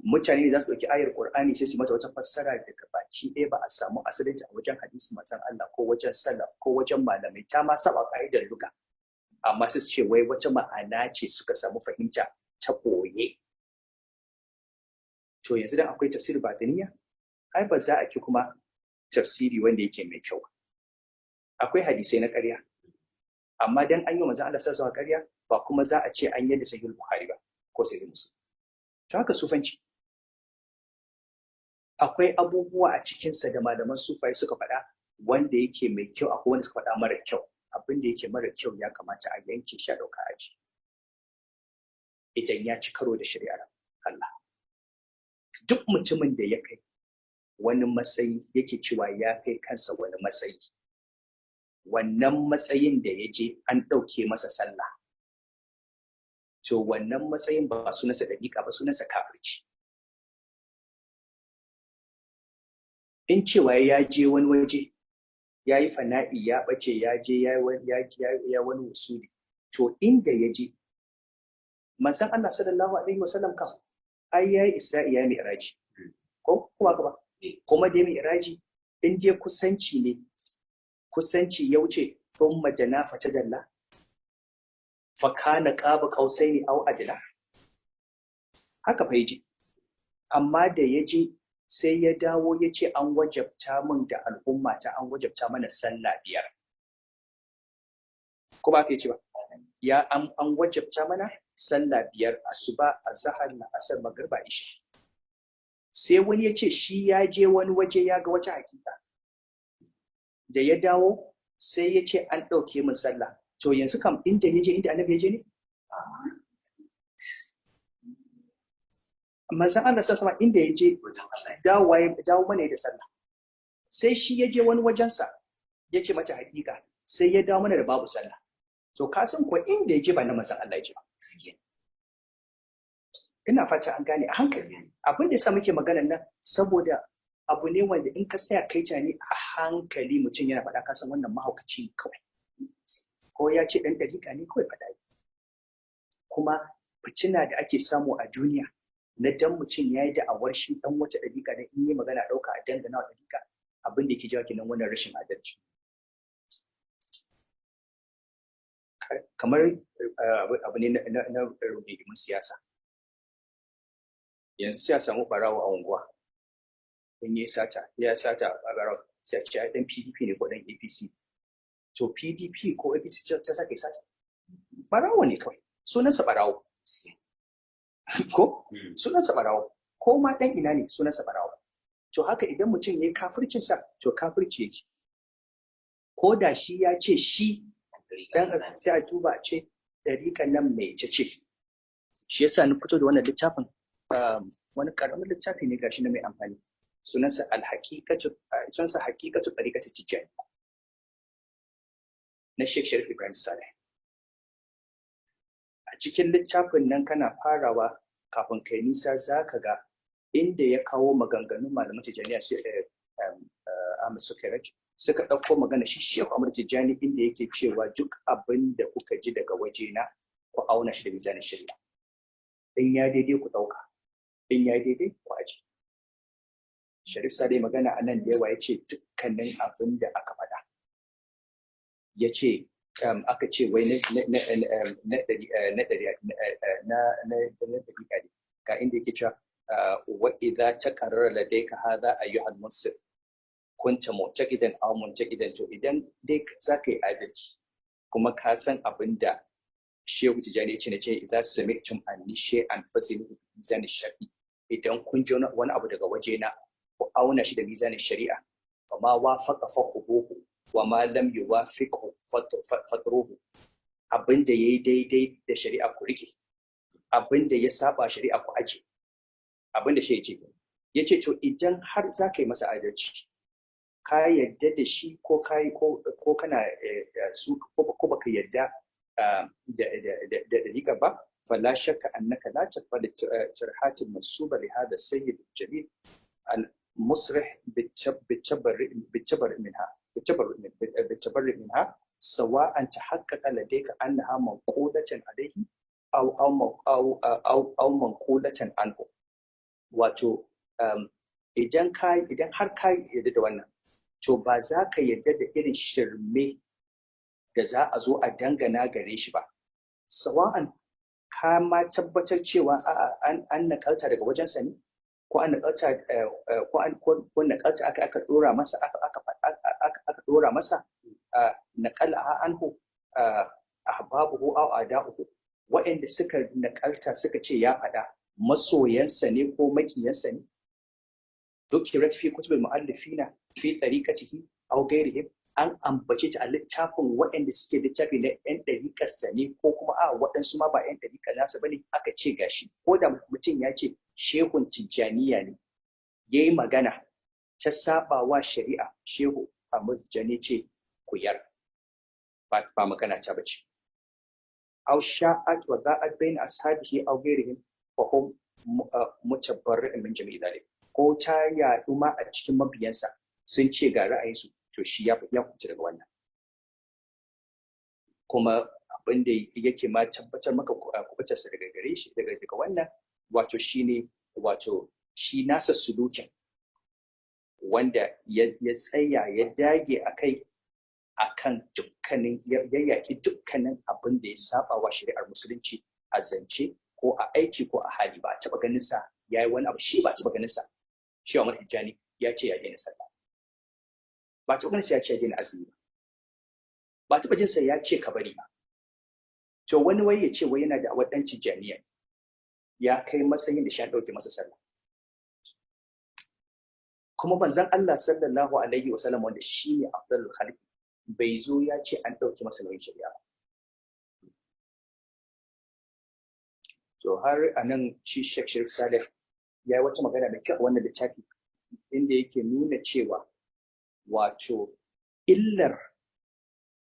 Mutane ne za su ɗauki ayar Qur'ani sai su mata wata fassara daga baki ɗaya ba a samu asalinta a wajen hadisi manzon Allah ko wajen salaf ko wajen malamai, ta ma saba ka'idar luga. Amma sai su ce wai wata ma'ana ce suka samu fahimta ta ɓoye. To yanzu dan akwai tafsir batiniya, ai ba za a ki kuma tafsiri wanda yake mai kyau. Akwai hadisai na ƙarya, amma dan an yi manzon Allah sallallahu alaihi ƙarya ba kuma za a ce an yadda Sahih Bukhari ba ko Sahih Muslim. To haka sufanci. Akwai abubuwa a cikinsa da malaman sufai suka faɗa wanda yake mai kyau, akwai wanda suka faɗa mara kyau. Abin da yake mara kyau ya kamata a yanke shi a ɗauka aji idan ya ci karo da shari'ar Allah. Duk mutumin da ya kai wani matsayi yake cewa ya kai kansa wani matsayi, wannan matsayin da ya je an ɗauke masa sallah, to wannan matsayin ba sunansa ɗabi'a ba, sunansa kafirci. In cewa ya je wani waje ya yi fana'i, ya ɓace, ya je ya wani wusuli, to inda ya je manzon Allah sallallahu alaihi wasallam kam ai ya yi Isra'i, ya yi mi'raji, ko kuma ba kuma da ya mi'raji in je kusanci ne, kusanci ya wuce thumma jana fatadalla fa kana qaba qausaini aw adla, haka fa yaje. Amma da ya je sai ya dawo ya ce an wajabta min da al'umma ta, an wajabta mana sallah 5. Ko ba ka ce ba? Ya an wajabta mana sallah 5, asuba, azhar, la'asar, magriba, isha. Sai wani ya ce shi ya je wani waje ya ga wata hakika. Da ya dawo sai ya ce an ɗauke min sallah. To yanzu kam inda ya je, inda annabi ya je ne? Manzon Allah sallallahu alaihi inda ya je dawo mana da sallah. Sai shi ya je wani wajensa ya ce mata hakika, sai ya dawo mana da babu sallah. To ka san ko inda ya je ba na manzon Allah ya je ba. Ina fata an gane a hankali. Abin da yasa muke maganar nan saboda abu ne wanda in ka tsaya kai tunani a hankali mutum yana faɗa, ka san wannan mahaukaci ne kawai. Ko ya ce ɗan ɗariƙa ne kawai faɗa. Kuma fitina da ake samu a duniya na dan mutum ya yi da'awar shi dan wata ɗariƙa da in yi magana ɗauka a dangana wa ɗariƙa, abin da ke jawo kenan wannan rashin adalci. Kamar abu ne na rigimin siyasa. Yanzu sai a samu ɓarawo a unguwa. In yi sata, ya sata a ɓarawo, sai a ce ɗan PDP ne ko ɗan APC. To PDP ko APC ta sake sata. Ɓarawo ne kawai, sunansa ɓarawo. Ko? Sunansa ɓarawo. Ko ma ɗan ina ne sunansa ɓarawo. To haka idan mutum ya yi kafircinsa, to kafirci yake. Ko da shi ya ce shi dan sai a duba a ce ɗariƙan nan mai ce ce. Shi yasa ni fito da wannan littafin, wani ƙaramin littafi ne gashi na mai amfani. Sunansa al-haqiqatu, sunansa haqiqatu ɗariƙatu Tijjani na Sheikh Sharif Ibrahim Saleh. A cikin littafin nan kana farawa kafin kai nisa za ka ga inda ya kawo maganganun malaman Tijjaniya su Ahmad Sukairaj suka ɗauko magana shi Sheikh Ahmad Tijjani inda yake cewa duk abin da kuka ji daga wajena ku auna shi da mizanin shari'a. In ya daidai ku ɗauka, in ya daidai ku aje. Sharif Saleh magana a nan da yawa ya ce dukkanin abin da aka faɗa. Ya ce aka ce wai na ɗariƙa ne ga inda yake cewa wa idza taqarrara ladayka hadha ayyuhal munsif kunta mu'taqidan aw muntaqidan. To idan dai zaka yi adalci kuma ka san abin da Shehu Tijjani ya ce ne ce idza sami'tum anni shay'an fasilu bi mizan shar'i, idan kun ji wani abu daga wajena ku auna shi da mizanin shari'a, fa ma wafaqa fa khuduhu wa ma lam yuwafiqhu fatruhu. Abin da yayi daidai da shari'a ku rike, abin da ya saba shari'a ku aje. Abin da shi ya ce, ya ce to idan har za ka yi masa adalci, ka yadda da shi ko ka ko kana su ko baka yadda da dariƙa ba, fala shakka annaka la taqbal tarhat al-mansuba li hadha as-sayyid al-jalil al-musrih bit-tabarri minha bit-tabarri minha sawa'an tahaqqaqa ladayka annaha manqulatan alayhi aw aw aw aw aw manqulatan anhu. Wato idan har ka yarda da wannan, to ba za ka yarda da irin shirme da za a zo a dangana gare shi ba, sawa'an ka ma tabbatar cewa an nakalta daga wajensa ne, ko an nakalta ko an ko nakalta aka aka dora masa aka aka aka dora masa naqala anhu ahbabuhu aw ada'uhu, wa'anda suka nakalta suka ce ya faɗa masoyansa ne ko makiyansa ne. Dhukirat fi kutubil mu'allifina fi tariqatihi aw ghairihim, an ambace ta a littafin waɗanda suke littafi na yan ɗariƙarsa ne ko kuma a waɗansu ma ba yan ɗariƙar nasa bane, aka ce gashi. Ko da mutum ya ce shehun Tijjaniya ne yayi magana ta saba wa shari'a, Shehu Ahmad Tijjani ce ku yar, ba magana ta bace. Aw sha'at wa da'at bain ashabihi aw ghairihim fa hum mutabarri'un min jami'i dhalik. Ko ta yaɗu ma a cikin mabiyansa sun ce ga ra'ayinsu, to shi ya kuce daga wannan. Kuma abin da yake ma tabbatar maka kubutarsa daga gare shi daga wannan, wato shine wato shi nasa sulukin wanda ya tsaya ya dage a kai akan dukkanin ya yaƙi dukkanin abin da ya saba wa shari'ar musulunci a zance ko a aiki ko a hali. Ba a taɓa ganin sa ya yi wani abu, shi ba a taɓa ganin sa shi Ahmad Tijjani ya ce ya daina sallah ba, taɓa ganin sa ya ce ya daina azumi ba, ba taɓa jin sa ya ce ka bari ba. To wani wai ya ce wai yana da awar ɗan Tijjaniya ya kai matsayin da shi an ɗauke masa sallah. Kuma manzon Allah sallallahu alaihi wasallam wanda shi ne afdalul khalqi bai zo ya ce an ɗauke masa nauyin shari'a ba. To har a nan shi Sheikh Sharif Saleh ya yi wata magana mai kyau a wannan littafi inda yake nuna cewa wato illar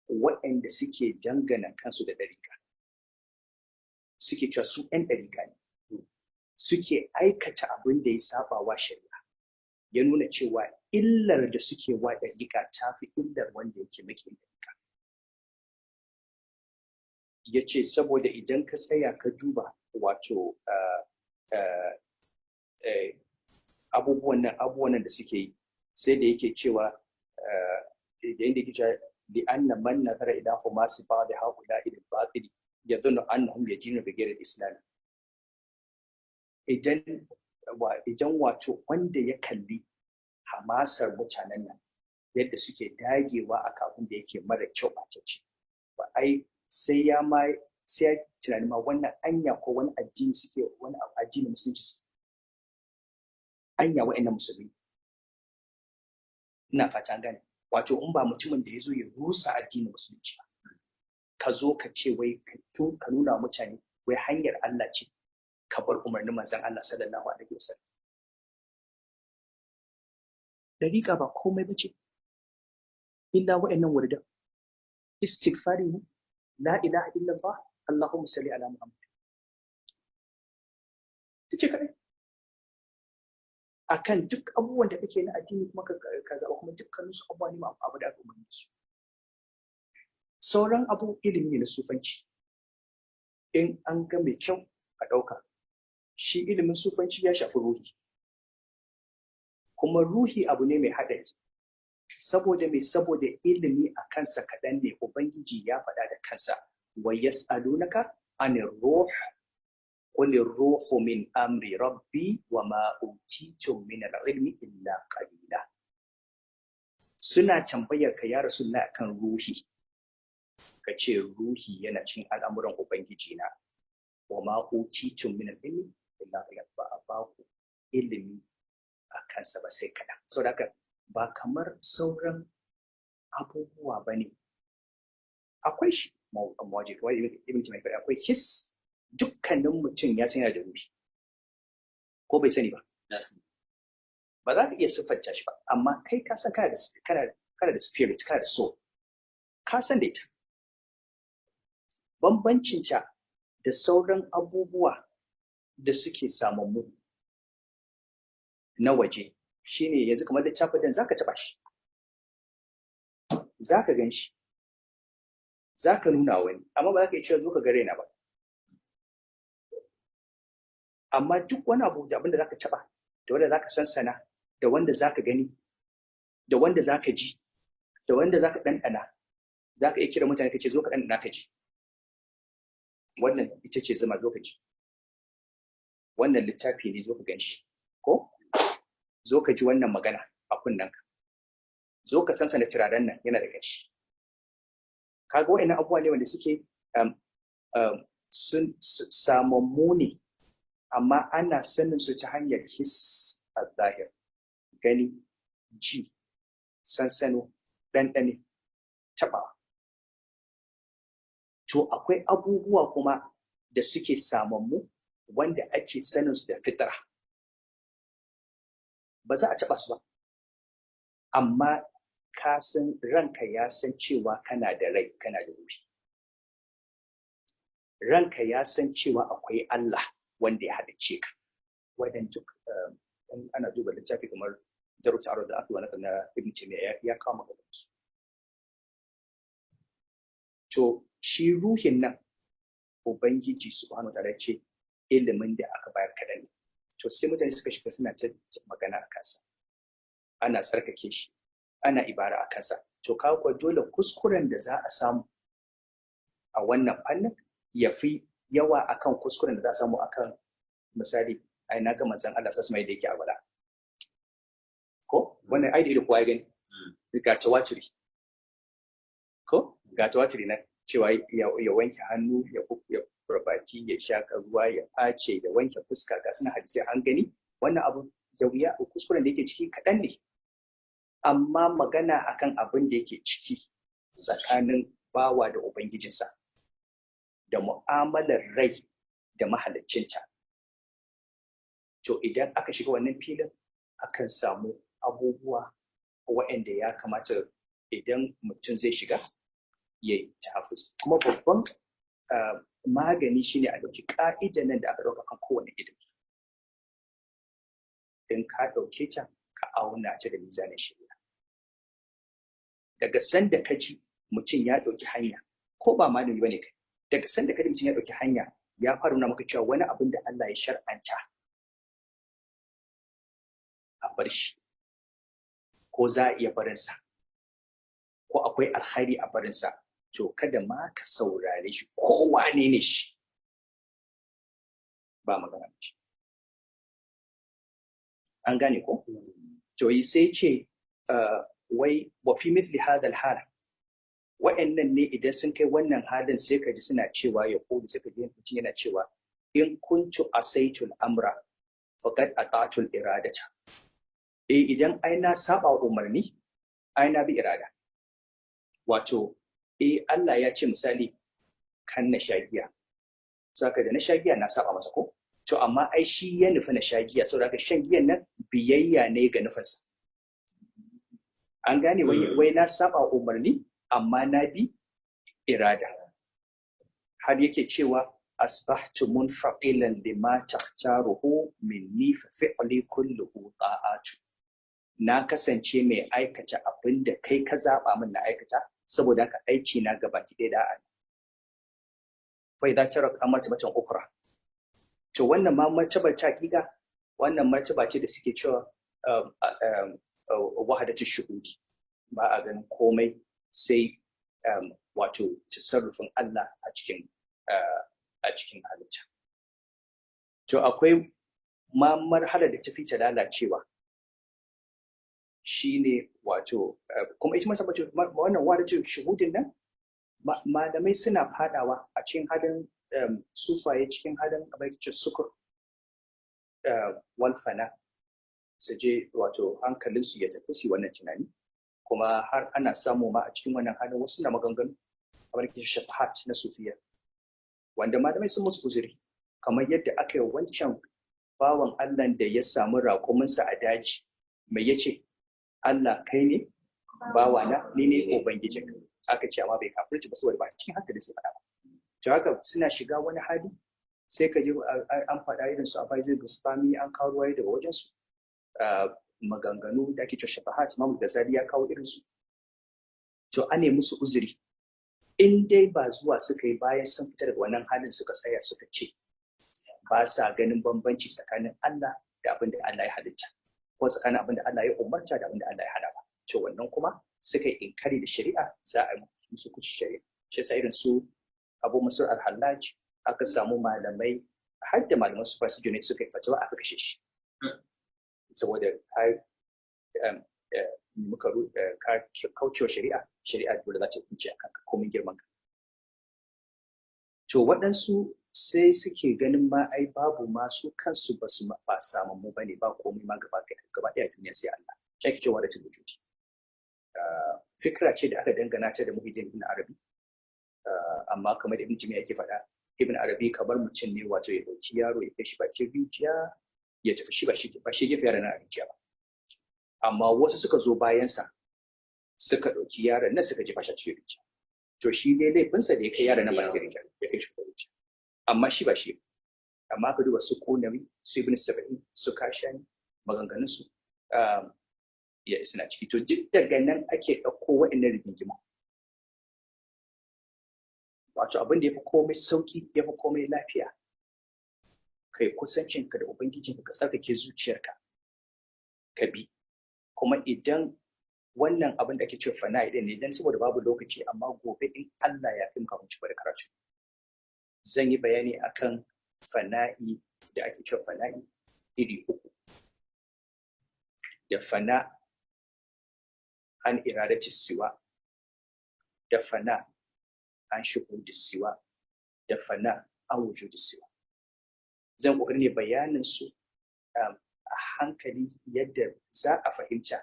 waɗanda suke dangana kansu da ɗariƙa, suke cewa su ‘yan ɗariƙa ne, suke aikata abin da ya saba wa shari'a, ya nuna cewa illar da suke wa ɗariƙa ta fi illar wanda yake maƙiyin ɗariƙa. Ya ce saboda idan ka tsaya ka duba wato abubuwan nan da suke yi, sai da yake cewa da yake cewa li anna man nazara ila humasi ba'd haula ila al-batil yadhunnu annahum yadinu bi ghayri al-islam. Idan wato wanda ya kalli hamasar mutanen nan yadda suke dagewa a kafin da yake mara kyau a ce ba, ai sai ya ma sai ya tunani ma wannan anya ko wani addini suke, wani addini musulunci suke, anya wa'annan musulmi. Ina fata an gane. Wato in ba mutumin da ya zo ya rusa addinin musulunci ba, ka zo ka ce wai ka nuna wa mutane wai hanyar Allah ce, ka bar umarnin manzon Allah sallallahu alaihi wasallam. Dariƙa ba komai bace illa wa'annan wurdan, istighfari ne, la ilaha illallah, Allahumma salli ala Muhammad, tace kadai akan duk abubuwan da kake na addini, kuma ka zaɓa kuma dukkanin su abubuwa ne abu da aka umarni su. Sauran abu ilimi ne na sufanci, in an ga mai kyau a ɗauka. Shi ilimin sufanci ya shafi ruhi, kuma ruhi abu ne mai haɗari. Saboda mai saboda ilimi a kansa kaɗan ne. Ubangiji ya faɗa da kansa, wa yas'alunaka anir ruh qul ruhu min amri rabbi wa ma utitum min al-ilmi illa qalila. Suna tambayar ka ya Rasulullah akan ruhi, ka ce ruhi yana cikin al'amuran Ubangiji na, wa ma utitum min al-ilmi illa qalila, ba a ba ku ilimi a kansa ba sai kaɗan. Saboda haka ba kamar sauran abubuwa ba ne, akwai shi Mawaje kamar Ibn Taymiyyah, akwai his, dukkanin mutum ya san yana da ruhi ko bai sani ba. Ba za ka iya siffanta shi ba, amma kai ka san kana da spirit, kana da soul, ka san da ita. Bambancin ta da sauran abubuwa da suke samammu na waje shine yanzu kamar littafin din, zaka taba shi, zaka gan shi, zaka nuna wani, amma ba za ka iya cewa, "Zo ka ga raina" ba. Amma duk wani abu da abin da zaka taba, da wanda zaka sansana, da wanda zaka gani, da wanda zaka ji, da wanda zaka ɗanɗana, zaka iya kira mutane kace, "Zo ka ɗanɗana ka ji. Wannan ita ce zuma, zo ka ji. Wannan littafi ne, zo ka gan shi, ko zo ka ji wannan magana a kunnenka, zo ka sansana turaren nan, yana da ƙanshi." Kaga wa'annan abubuwa ne wanda suke sun samammu ne, amma ana sanin su ta hanyar his al-zahir: gani, ji, sansano, ɗanɗane, taɓawa. To akwai abubuwa kuma da suke samammu wanda ake sanin su da fitra. Ba za a taɓa su ba, amma ka san, ranka ya san cewa kana da rai, kana da ruhi. Ranka ya san cewa akwai Allah wanda ya halicce ka. Wadan duk in ana duba littafi kamar Daru Ta'arud da aka wani na Ibn Taymiyyah, ya kawo maka su. To shi ruhin nan, Ubangiji Subhanahu wa Ta'ala ce ilimin da aka bayar kaɗan ne. To sai mutane suka shiga suna ta magana a kansa, ana tsarkake shi, ana ibara a kansa. To kawo kuwa dole kuskuren da za a samu a wannan fannin ya fi yawa akan kuskuren da za a samu akan misali, ai na ga manzon Allah sallallahu alaihi da yake alwala, ko wannan ai da kowa ya gani, ga tawaturi, ko ga tawaturi na cewa ya wanke hannu, ya baki, ya shaka ruwa, ya face, ya wanke fuska, ga suna hadisi an gani. Wannan abu da wuya, kuskuren da yake ciki kaɗan ne. Amma magana akan abin da yake ciki tsakanin bawa da ubangijinsa, da mu'amalar rai da mahaliccinta, to idan aka shiga wannan filin, akan samu abubuwa waɗanda ya kamata idan mutum zai shiga ya yi tafus. Kuma babban magani shine a ɗauki ƙa'idan nan da aka ɗauka kan kowane ilimi. In ka ɗauke ta, ka auna ta da mizanin shari'a. Daga sanda ka ji mutum ya ɗauki hanya, ko ba malami bane kai, daga sanda ka ji mutum ya ɗauki hanya ya fara nuna maka cewa wani abin da Allah ya shar'anta a bar shi, ko za a iya barinsa, ko akwai alkhairi a barinsa, to kada ma ka saurare shi, ko wane ne shi, ba magana shi. An gane ko? To yi sai ce wai wa fi mithli hadha al wa'annan ne idan sun kai wannan halin, sai ka ji suna cewa ya kudu, sai ka ji mutum yana cewa, "In kuntu asaitul amra faqad ata'tul iradata." Eh, idan ai na saba umarni, ai na bi irada. Wato eh, Allah ya ce misali kan na sha giya, saka da na sha giya na saba masa, ko? To amma ai shi ya nufi na sha giya, saboda haka shan giyan nan biyayya ne ga nufinsa. An gane? Wai na saba umarni amma na bi irada. Har yake cewa, "Asbahtu munfaqilan lima takhtaruhu minni, fa fi'li kulluhu ta'atu." Na kasance mai aikata abin da kai ka zaba min na aikata, saboda haka aiki na gabaki ɗaya da'a ne. Fa idza taraka martabatan ukhra. To wannan ma martabar ta hakika, wannan martaba ce da suke cewa wahadatu shuhudi, ba a ganin komai sai wato tasarrufin Allah a cikin halitta. To akwai ma marhala da tafi ta lalacewa, shine wato kuma ita martaba wannan wahadatu shuhudin nan, malamai suna fadawa a cikin halin sufaye, cikin halin abin da sukur wal fana, su je wato hankalinsu ya tafi su wannan tunani. Kuma har ana samu ma a cikin wannan halin wasu na maganganu. Abin da ke shafahat na sufiya, wanda malamai sun musu uzuri, kamar yadda aka yi wancan bawan Allah da ya samu raƙuminsa a daji, mai ya ce, "Allah kai ne bawana, ni ne ubangijin." Aka ce amma bai kafirci ba, saboda ba cikin hankali sai faɗa ba. To haka suna shiga wani hali, sai ka ji an faɗa irin su Abai Bustami, an kawo ruwaye daga wajen su, maganganu da ake cewa shafahat. Imam Ghazali ya kawo irin su. To ane musu uzuri in dai ba zuwa suka yi bayan sun fita daga wannan halin suka tsaya suka ce ba sa ganin bambanci tsakanin Allah da abin da Allah ya halitta, ko tsakanin abin da Allah ya umarta da abin da Allah ya hana ba. To wannan kuma suka yi inkari da shari'a, za a musu kuci shari'a. Shi yasa irin su Abu Mansur al-Hallaj, aka samu malamai, har da malaman su fasu ne, suka yi fatawa aka kashe shi, saboda muka ka kaucewa shari'a, shari'a dole za ta hukunci akan ka komin girman ka. To waɗansu sai suke ganin ma ai babu ma, su kansu ba su ba samammu ba ne, ba komai ma gaba gaba ɗaya duniya sai Allah. Shi ake cewa da wujudi. Fikra ce da aka dangana ta da Muhyiddin Ibn Arabi, amma kamar da Ibn Taymiyyah yake faɗa, Ibn Arabi kamar mutum ne wato ya ɗauki yaro ya kai shi bakin rijiya ya tafi, shi ba shi gefe yaron na rijiya ba, amma wasu suka zo bayansa suka ɗauki yaron nan suka jefa shi a cikin rijiya. To shi dai laifinsa da ya kai yaron nan bakin rijiya, ya kai shi rijiya, amma shi ba shi. Amma ka duba su Konawi, su Ibn Saba'in, su Kashani, maganganun su ya suna ciki. To duk daga nan ake ɗauko wa'annan rigingimu. Wato abin da ya fi komai sauki, ya fi komai lafiya, kai kusancinka da ubangijinka, ka tsarkake zuciyarka, ka bi. Kuma idan wannan abin da ake cewa fana'i din ne, dan saboda babu lokaci, amma gobe in Allah ya fi kafin ci da karatu, zan yi bayani akan fana'i da ake cewa fana'i iri uku: da fana an iradati siwa, da fana an shuhudi siwa, da fana an wujudi siwa. Zan kokari ne bayanin su a hankali yadda za a fahimta,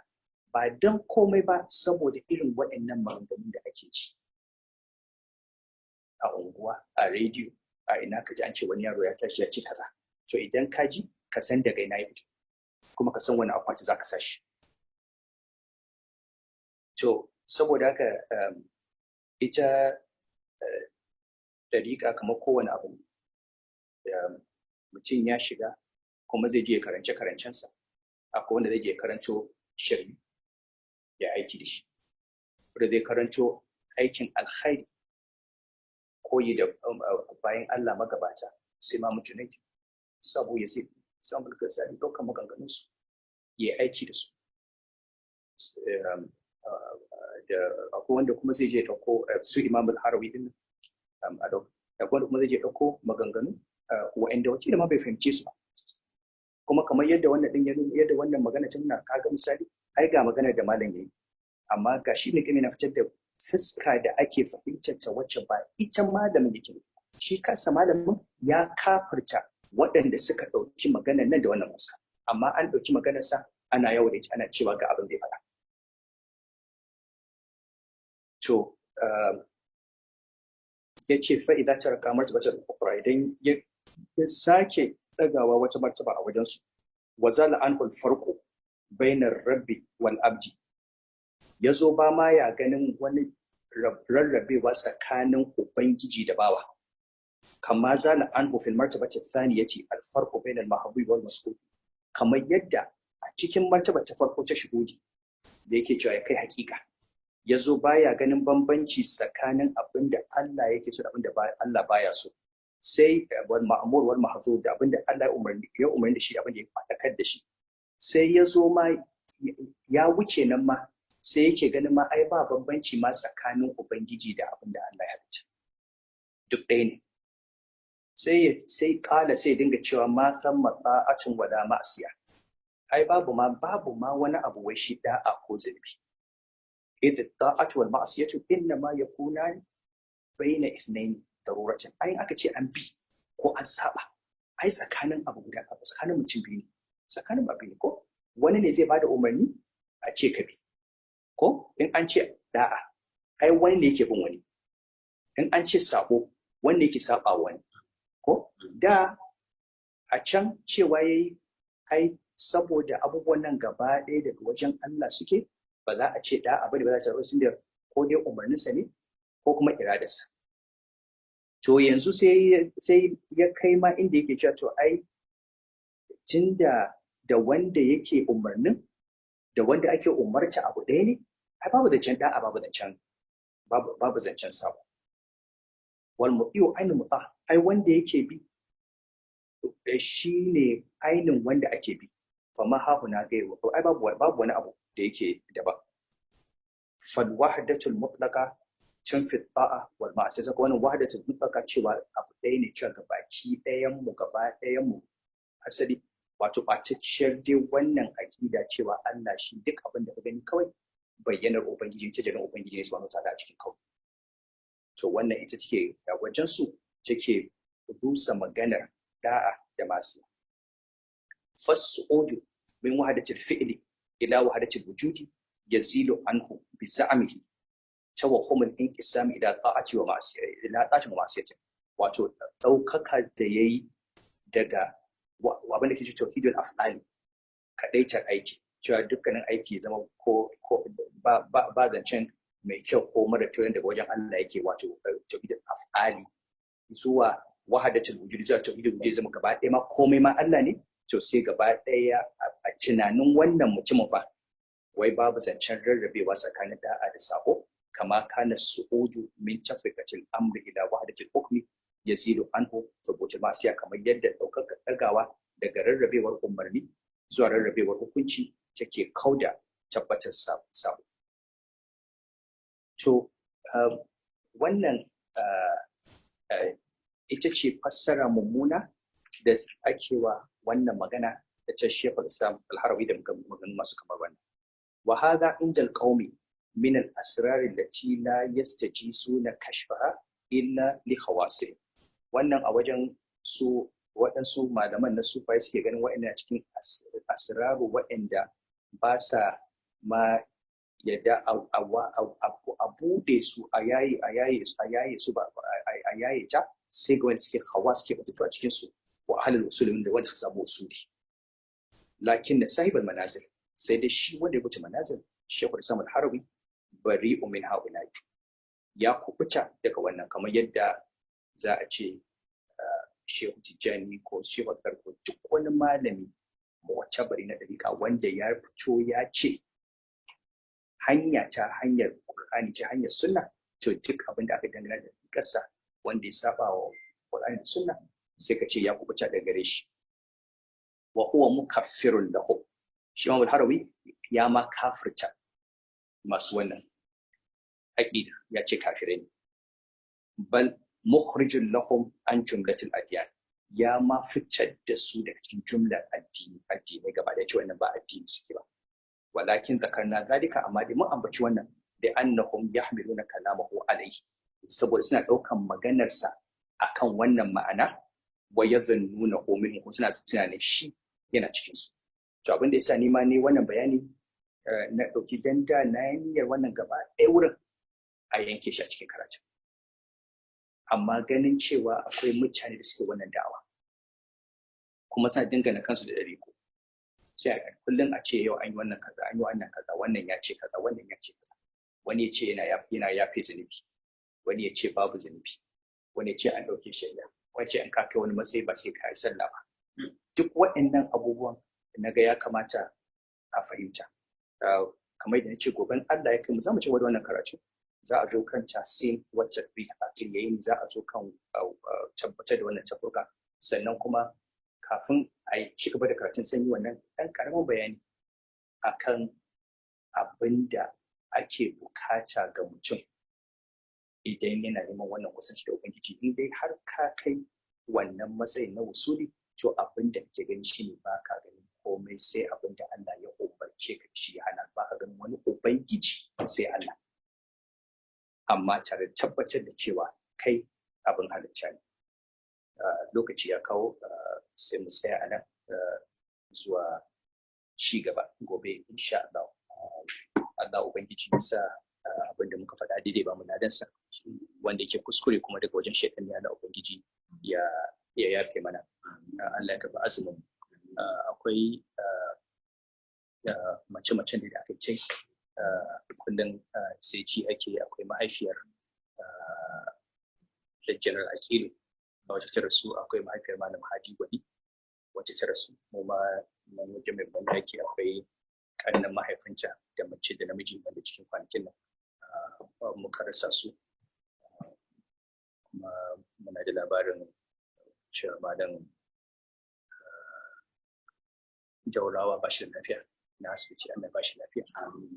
ba don komai ba saboda irin waɗannan maganganun da ake ci a unguwa, a rediyo, a ina, ka ji an ce wani yaro ya tashi ya ce kaza. To idan ka ji, ka san daga ina ya fito, kuma ka san wani akwati za ka sa shi. To saboda haka ita dariƙa kamar kowane abu, mutum ya shiga kuma zai je karance karancensa. Akwai wanda zai je karanto shirme ya aiki da shi, wanda zai karanto aikin alkhairi, koyi da bayan Allah magabata, sai ma Junaid, su Abu Yazid, su Abu Ghazali, ɗaukar maganganun su ya aiki da su. Da akwai wanda kuma zai je ɗauko su Imam al-Harawi din, akwai wanda kuma zai je ɗauko maganganu wa'anda wata ma bai fahimce su ba. Kuma kamar yadda wannan din yadda wannan magana ta nuna, kaga misali ai ga magana da malam yayi, amma ga shi ne na fitar da fuska da ake fahimtar ta, wacce ba ita malamin yake. Shi kansa malamin ya kafirta waɗanda suka ɗauki maganar nan da wannan fuska, amma an ɗauki maganarsa ana yawo da ita, ana cewa ga abin da ya faɗa. To ya ce fa idza taraka martabatar ukhra, idan ya sake ɗagawa wata martaba a wajensu, wa zala anhu al-farqu bainar rabbi wal abdi, ya zo ba ma ya ganin wani rarrabewa tsakanin ubangiji da bawa, kama zala anhu fil martabati thaniyati al farqu bainal mahbub wal mas'ul, kamar yadda a cikin martaba ta farko ta shuhudi da yake cewa ya kai hakika, ya zo baya ganin bambanci tsakanin abin da Allah yake so da abin da Allah baya so, sai wal ma'mur wal mahzur, da abin da Allah ya umarni da shi da abin da ya faɗakar da shi. Sai ya zo ma ya wuce nan ma, sai yake ganin ma ai ba bambanci ma tsakanin ubangiji da abin da Allah ya halicca, duk ɗaya ne. Sai kala, sai dinga cewa ma san matsa'atun wala ma'siya, ai babu ma wani abu wai shi da'a ko zunubi. Idh ta'atu wal ma'siyatu inna ma yakuna baina ithnain daruratan, ai aka ce an bi ko an saba, ai tsakanin abu guda, tsakanin mutum biyu ne, tsakanin abu ne, ko wani ne zai bada umarni a ce ka bi, ko in an ce da'a, ai wani ne yake bin wani. In an ce sabo, wanda yake saba wani ko da a can cewa yayi, ai saboda abubuwan nan gaba ɗaya daga wajen Allah suke, ba za a ce da'a bane, ba za a ce da ko dai umarninsa ne ko kuma iradarsa. To yanzu sai ya kai ma inda yake cewa, to ai tunda da wanda yake umarnin da wanda ake umarta abu ɗaya ne, ai babu zancen da'a, babu zancen babu zancen sabo. Wal muti'u ainu muta, ai wanda yake bi shine ainin wanda ake bi. Fa ma hahuna gairu, ai babu wani abu da yake daban. Fal wahdatul mutlaqa tunfi ta'a wal ma'siyah. Ko wannan wahdatul mutlaqa cewa abu ɗaya ne, cewa gabaki ɗayan mu, gaba ɗayan mu asali, wato ɓatacciyar dai wannan aƙida cewa Allah shi duk abin da ka gani kawai bayyanar ubangiji ta jiran ubangiji ne subhanahu wataala a cikin kawai. To wannan ita take a wajen su take rusa maganar da'a da masu fasu'udu min wahdatil fi'li ila wahdatil wujudi yazilu anhu bi za'mihi tawahhum al-inqisam ila ta'ati wa ma'siyati, ila ta'ati wa ma'siyati. Wato daukaka da yayi daga abin da ke ce tauhidul af'ali, kadaitar aiki, cewa dukkanin aiki zama ko ba zancen mai kyau ko mara kyau daga wajen Allah yake, wato tauhidul af'ali zuwa wahadatul wujud, zuwa tauhidul wujud, zama gaba ɗaya ma komai ma Allah ne. To sai gaba ɗaya a tunanin wannan mutumin fa wai babu zancen rarrabewa tsakanin da'a da sako, kama kana su'udu min tafriqatil amri ila wahdatil hukmi yazidu anhu thubutul masiya, kamar yadda ɗaukar ɗagawa daga rarrabewar umarni zuwa rarrabewar hukunci take kauda tabbatar sabo. To wannan ita ce fassara mummuna da ake wa wannan magana da ce Sheikhul Islam Al-Harawi da maganganu masu kamar wannan. Wa hadha inda al-qaumi min al-asrar allati la yastajisuna kashfaha illa li khawasir. Wannan a wajen su waɗansu malaman na sufaye suke ganin waɗanda cikin asraru waɗanda ba sa ma yadda a buɗe su, a yaye a yaye a yaye su, ba a yaye ta sai ga wanda suke hawa suke batattu a cikin su, wa ahlul usul, da wanda suka samu usuli. Lakin da sahibul manazil, sai dai shi wanda ya wuce manazil, Sheikhul Islam Al-Harawi, bari'u min ha'ula'i, ya kubuta daga wannan, kamar yadda za a ce Shehu Tijjani ko Shehu Karko, duk wani malami mu'tabari na dariƙa wanda ya fito ya ce hanya ta hanyar Qur'ani ta hanyar sunna, to duk abin da aka dangana da dariƙarsa wanda ya saba wa Qur'ani da sunna, sai ka ce ya kubuta daga gare shi. Wa huwa mukaffirun lahu, shi Imam Al-Harawi ya ma kafirta masu wannan aqida, ya ce kafirai ne. Bal mukhrijun lahum an jumlatil adyan, ya ma fitar da su daga cikin jumlar addini, addinai gaba da ce wannan ba addini suke ba. Walakin zakarna zalika, amma dai mun ambaci wannan da annahum yahmiluna kalamahu alayhi, saboda suna daukan maganarsa akan wannan ma'ana, wa yadhunnuna minhu, suna tunanin shi yana cikin su. To abin da yasa ni ma ne wannan bayani na dauki danda na niyyar wannan gaba ɗaya wurin a yanke shi a cikin karatun, amma ganin cewa akwai mutane da suke wannan da'awa kuma suna dingana kansu da ɗariƙo, sai a kullum a ce yau an yi wannan kaza, an yi wannan kaza, wannan ya ce kaza, wannan ya ce kaza, wani ya ce yana yafe zunubi, wani ya ce babu zunubi, wani ya ce an ɗauke shari'a, wani ya ce an ka kai wani matsayi ba sai ka yi sallah ba. Duk waɗannan abubuwan na ga ya kamata a fahimta. Kamar yadda na ce, goben Allah ya kai mu za mu ci gaba da wannan karatu, za a zo kan tasin wacce bi a yayin za a zo kan tabbatar da wannan tafurka. Sannan kuma kafin a ci gaba da karatun sun yi wannan ɗan ƙaramin bayani akan abin da ake bukata ga mutum idan yana neman wannan kusanci da ubangiji. In dai har ka kai wannan matsayin na wusuli, to abin da kake gani shine ba ka ganin komai sai abin da Allah ya umarce ka shi hana, ba ka ganin wani ubangiji sai Allah, amma tare tabbatar da cewa kai abin halitta ne. Lokaci ya kawo, sai mu tsaya a nan zuwa ci gaba gobe insha Allah. Allah ubangiji ya sa abin da muka faɗa daidai, ba mu ladansa. Wanda yake kuskure kuma daga wajen shaitan ne, Allah Ubangiji ya yafe mana. Allah ya karɓi azumin. Akwai mace-macen da aka ce kullum sai ci ake, akwai mahaifiyar da General Akilu wacce ta rasu, akwai mahaifiyar Malam Hadi Gwani wacce ta rasu, mu ma nan wajen mai bandaki akwai kannan mahaifinta da mace da namiji wanda cikin kwanakin nan muka rasa su. Kuma muna da labarin cewa Malam Jaurawa ba shi da lafiya na asibiti, Allah ba shi lafiya.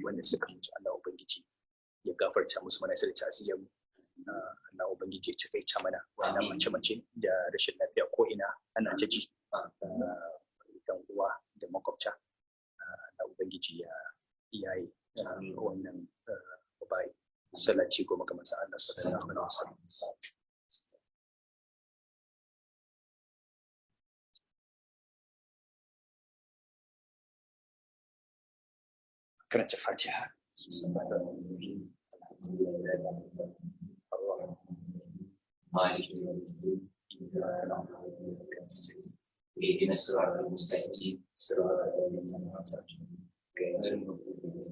Wanda suka mutu, Allah Ubangiji ya gafarta musu, mana sai ta'aziyar mu. Allah Ubangiji ya cika mana wannan mace-mace da rashin lafiya ko ina ana ta ji, dan uwa da makwabta. Allah Ubangiji ya yaye wannan bai. Salati 10 ga manzon Allah sallallahu alaihi wasallam. Karanta Fatiha. مالك يوم الدين، إياك نعبد وإياك نستعين، اهدنا الصراط المستقيم، صراط الذين أنعمت عليهم، غير المغضوب